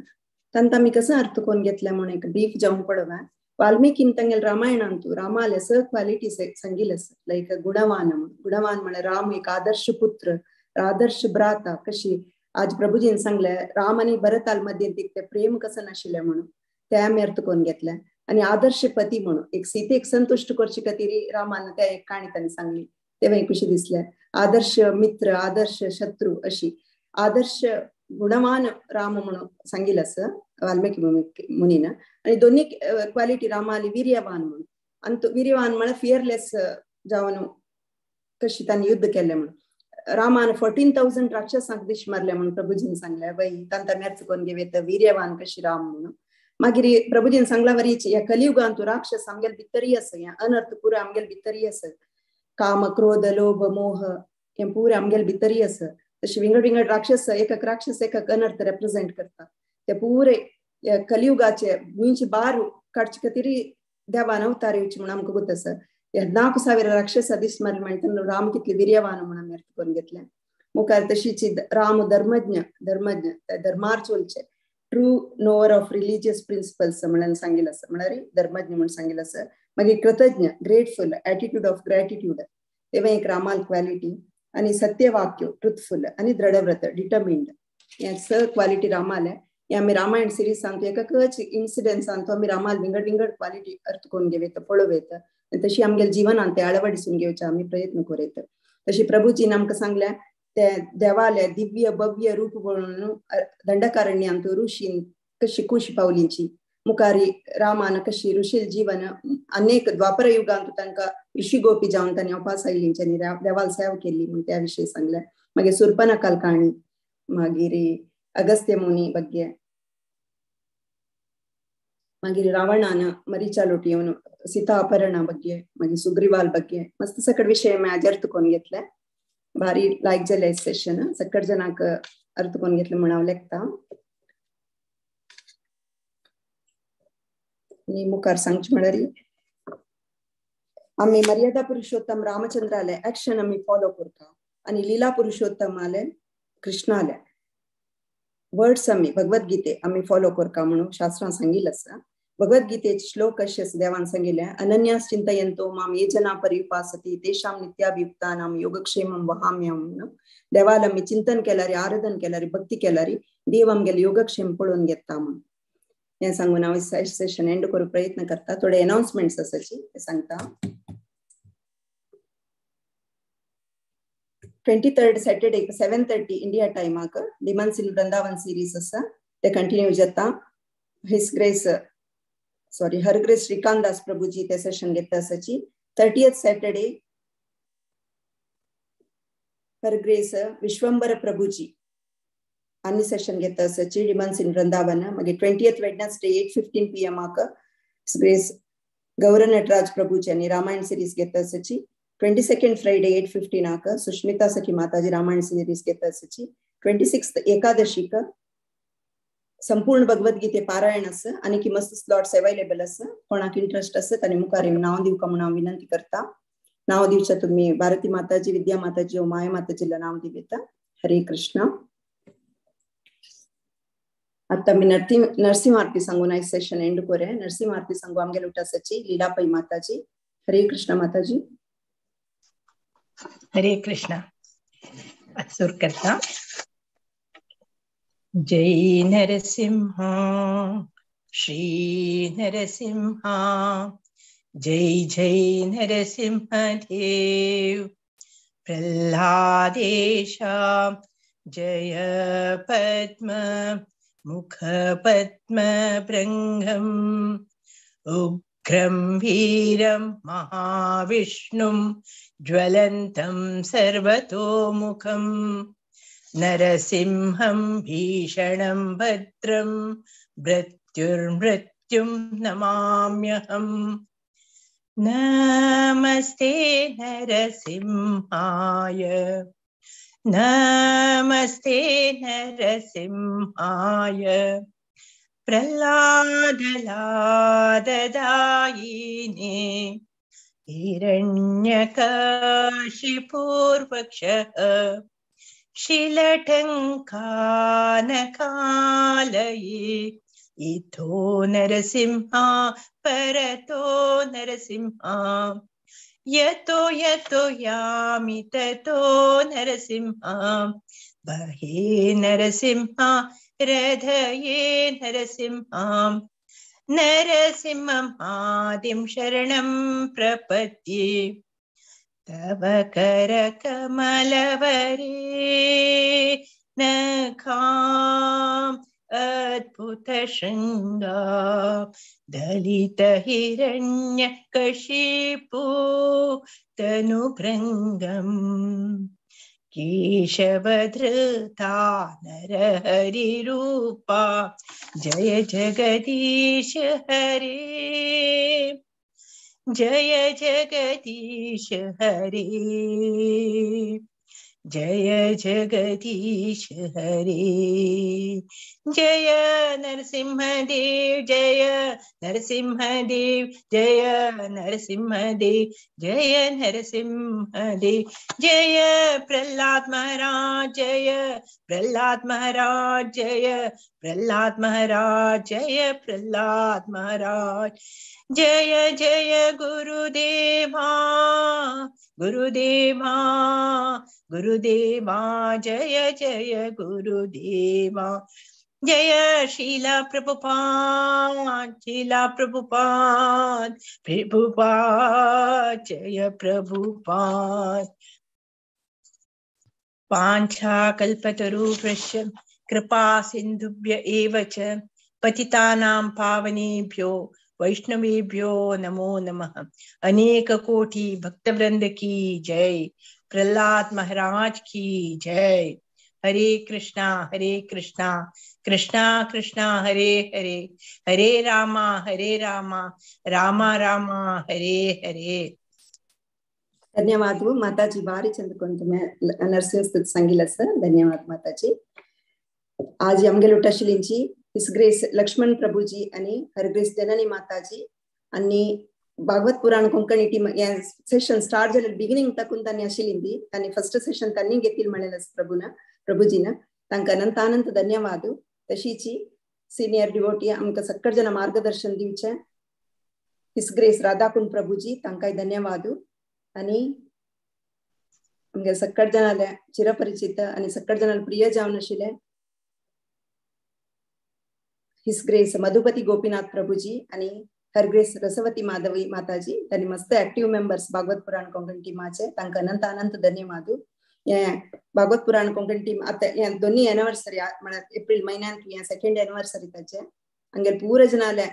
[SPEAKER 6] ತಂತ ಆಮಿ कसं अर्थ कोण घेतल्या म्हणून एक ब्रीफ जावन पळोवया. वाल्मिकीन तांगेले रामायण अंतू रामाले स क्वालिटी सांगिल्ले सर, लायक गुणवान. गुणवान म्हळ्यार राम एक आदर्श पुत्र, आदर्श भ्राता. कशी आज प्रभुजीन सांगले राम आनी भरताल मध्यें ते प्रेम कसं नाशिल्लें म्हणून ते आमी अर्थ कोण घेतले. आनी आदर्श पती म्हणून एक सीतेक संतुश्ट करचे खातीर रामान त्या एक काणी तांणी सांगली, ते मागीर खुशी दिसले. आदर्श मित्र, आदर्श शत्रू, अशी आदर्श गुणवान राम म्हणून सांगिल्लें आसा वाल्मिकी मुनीन. आनी दोन्ही क्वालिटी रामाली वीर्यवान म्हणून, आनी तो वीर्यवान म्हळ्यार फियरलेस जावन कशी तांणी युद्ध केलें म्हणून. रामान 14,000 राक्षसांक दिश मारले म्हणून प्रभुजीन सांगले बाई तांकां मेर्च कोण घेवयता वीर्यवान कशी राम म्हणून. मागीर प्रभुजीन सांगला वरीच ह्या कलियुगांत राक्षस आमगेले भितरय आसा, ह्या अनर्थ पुरो आमगेले भितरय आसा. काम क्रोध लोभ मोह हें पुरो आमगेले भितरय आसा. तशें विंगड विंगड राक्षस एकक राक्षस एकक अनर्थ रेप्रेजेंट करता. ते पुरे कलियुगाचे भुंयचे बार काडचे खातीर देवान अवतार येवचे म्हणून आमकां गोत आसा. 4,000 राक्षस दीस मारले म्हणटा राम कितले वीर्यवान म्हणून आमी अर्थ करून घेतले. मुखार तशीच राम धर्मज्ञ, धर्मज्ञ धर्मार चोलचे, true knower of religious principles म्हणून सांगिल्लें आसा, म्हळ्यार धर्मज्ञ म्हणून सांगिल्लें आसा. मागीर कृतज्ञ, ग्रेटफुल, एटिट्यूड ऑफ ग्रॅटिट्यूड, तेव्हा एक रामाल क्वालिटी. आनी सत्यवाक्य, ट्रुथफुल, आनी दृढव्रत, डिटर्मिन्ड, हे स क्वालिटी रामाले. हे आमी रामायण सिरीज सांगतो एकच इन्सिडेंट सांगतो आमी रामाल विंगड विंगड क्वालिटी अर्थ करून घेवयता पळोवयता तशी आमगेले जीवनांत ते अळवडिसून घेवचे आमी प्रयत्न करयता. तशी प्रभुजीन आमकां सांगल्या ते देवाले दिव्य भव्य रूप म्हणून दंडकारण्यांत ऋषीन कशी कुश पावलींची, मुखारी रामान कशी ऋषील जीवन अनेक द्वापर युगांत तांकां ऋषी गोपी जावन तांणी उपास आयलींची आनी देवाल सेवा केली म्हूण त्या विशयी सांगलें. मागीर सुर्पनकाल काणी, मागीर अगस्त्य मुनी ಬಗ್ಗೆ, मागीर रावणान मरीचा लोटी येवन सीता अपहरणा ಬಗ್ಗೆ, मागीर सुग्रीवाल ಬಗ್ಗೆ मस्त सकट विशय आमी आज अर्थ करून घेतले. भारी लायक जालें सेशन, सकट जणांक अर्थ करून घेतले म्हूण हांव लेखता. आनी मुखार सांगचें म्हळ्यार आमी मर्यादा पुरुषोत्तम रामचंद्राले ऍक्शन आमी फॉलो करता आनी लीला पुरुषोत्तमाले कृष्णाले वर्ड्स आमी भगवद्गीते आमी फॉलो करता म्हणून शास्त्रान सांगिल्लें आसा. भगवद्गीतेचे श्लोक अशे देवान सांगिल्ले, अनन्यास चिंतयंतो माम ये जना पर्युपासति तेषां नित्याभियुक्तानां योगक्षेमं वहाम्यहं म्हणून. देवाला आमी चिंतन केल्यार, आराधन केल्यार, भक्ती केल्यार देव आमगेले योगक्षेम पळोवन घेता म्हणून हें सांगून हांव सेशन एंड करूंक प्रयत्न करता. थोडे अनाउन्समेंट्स आसाची ते सांगता. 23rd Saturday 7:30 India टायमाक डिमन्स इन वृंदावन सिरीज आसा, ते कंटिन्यू जाता. His grace sorry her grace Shrikant Das Prabhuji ते सेशन घेता आसाची. 30th Saturday her grace Vishwambhar Prabhuji आनी सेशन घेता आसाची डिमन्स इन वृंदावन. मागीर 20th Wednesday 8:15 PM grace Gaur Nataraj Prabhuji आनी रामायण सिरीज घेता आसाची. 22nd Friday 8:15 Sushmita सखी माताजी रामायण सिरीज घेता आसाची. 26th एकादशीक संपूर्ण भगवद्गीते पारायण आसा आनी की मस्त स्लॉट्स अवेलेबल आसा. कोणाक इंट्रस्ट आसा तांणी मुखार येवन नांव दिवका म्हणून हांव विनंती करता. नांव दिवच्या तुमी भारती माताजी, विद्या माताजी, माया माताजीला नांव दिवता. हरे कृष्ण. आता मी नरसिंह आरती सांगून आयज सेशन एंड करूया. नरसिंह आरती सांगू आमगेले उठासाची लीलापै माताजी. हरे कृष्ण माताजी.
[SPEAKER 8] हरे कृष्ण. सुर करता. जय नरसिंह श्री नरसिंह जय जय नरसिंह देव. प्रह्लादेश जय पद्म मुख पद्म भृंगम उग्रं वीरं महाविष्णुं ज्वलन्तं सर्वतोमुखं नरसिंहं भीषणं भद्रं मृत्युर्मृत्युं नमाम्यहम्. नमस्ते नरसिंहाय नमस्ते नरसिंहाय प्रह्लादलाददायिने हिरण्यकशिपूर्वक्षः शिलटङ्कानकालये इथो नरसिंह परतो नरसिंह यतो यतो यामि ततो नरसिंह बहे नरसिंह हृदये नरसिंह नरसिंहं आदिं शरणं प्रपद्ये तव करकमलवरे नखां अद्भुतशृङ्गा दलितहिरण्यकशिपु तनुभृङ्गं केशवधृता नरहरिरूपा जय जगदीश हरे जय जगदीश हरे जय जगदीश हरे जय नरसिंहदेव जय नरसिंहदेव जय नरसिंहदेव जय नरसिंहदेव जय प्रहलाद महाराज जय प्रहलाद महाराज जय प्रहलाद महाराज जय प्रहलाद महाराज जय जय गुरुदेवा गुरुदेवा गुरुदेवा जय जय गुरुदेवा जय शीला प्रभुपाद शीला प्रभुपाद प्रभुपाद जय प्रभुपाद. वाञ्छाकल्पतरुभ्यश्च कृपा सिन्धुभ्य एव च पतितानां पावनेभ्यो वैष्णवेभ्यो नमो नमः. अनेक कोटि भक्तवृंद की जय. प्रहलाद महाराज की जय. हरे कृष्णा कृष्णा कृष्णा हरे हरे हरे रामा रामा रामा हरे हरे.
[SPEAKER 6] धन्यवाद माताजी. भारी चंद कोण नरसिंह स्तुती सांगितलं सर. धन्यवाद माताजी. आज आमगेले उठाशिलींची his grace Lakshman Prabhuji आणि हर ग्रेस जननी माताजी आणि भागवत पुराण कोंकणी टीम हे सेशन स्टार्ट जाले बिगिनींग ताकून तांणी आशिल्ली तांणी फर्स्ट सेशन तांणी घेतील म्हणलें प्रभूना प्रभुजीन तांकां अनंत अनंत धन्यवाद. तशीची सिनियर डिवोटी आमकां सक्कड जन मार्गदर्शन दिवचें his grace Radhakund Prabhuji तांकांय धन्यवाद. आनी आमगे सक्कड जनाले चिरपरिचित आनी सक्कड जनाले प्रिय जावन आशिल्ले his grace Madhupati Gopinath Prabhuji आनी हर ग्रेस रसवती माधवी माताजी तांणी मस्त ऍक्टिव्ह मेंबर्स भागवत पुराण कोंकण टीमाचे तांकां अनंत अनंत धन्यवाद. हे भागवत पुराण कोंकण टीम आतां हे दोन्ही एनिवर्सरी म्हळ्यार एप्रिल म्हयन्यांत हे सेकंड एनिवर्सरी ताचे हांगेर पुरो जनाले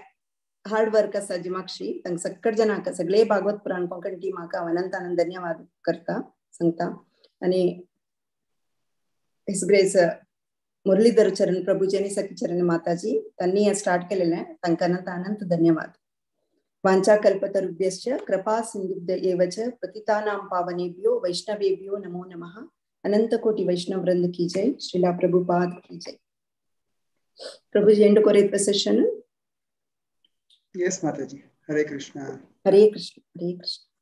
[SPEAKER 6] हार्ड वर्क आसा जी मागशी तांकां सक्कड जनांक सगळे भागवत पुराण कोंकण टीमाक हांव अनंत अनंत धन्यवाद करता सांगता. आनी his grace Muralidhar चरण प्रभुजी आनी सखी चरण माताजी तांणी हें स्टार्ट केलेलें तांकां अनंत अनंत धन्यवाद. वाञ्छाकल्पतरुभ्यश्च कृपा सिन्धुभ्य एव च पतितानां पावनेभ्यो वैष्णवेभ्यो नमो नमः. अनंत कोटि वैष्णव वृंद की जय. श्रीला प्रभुपाद की जय. प्रभुजी and कोरेत session.
[SPEAKER 2] Yes Mataji. Hare Krishna.
[SPEAKER 6] Hare Krishna. Hare Krishna.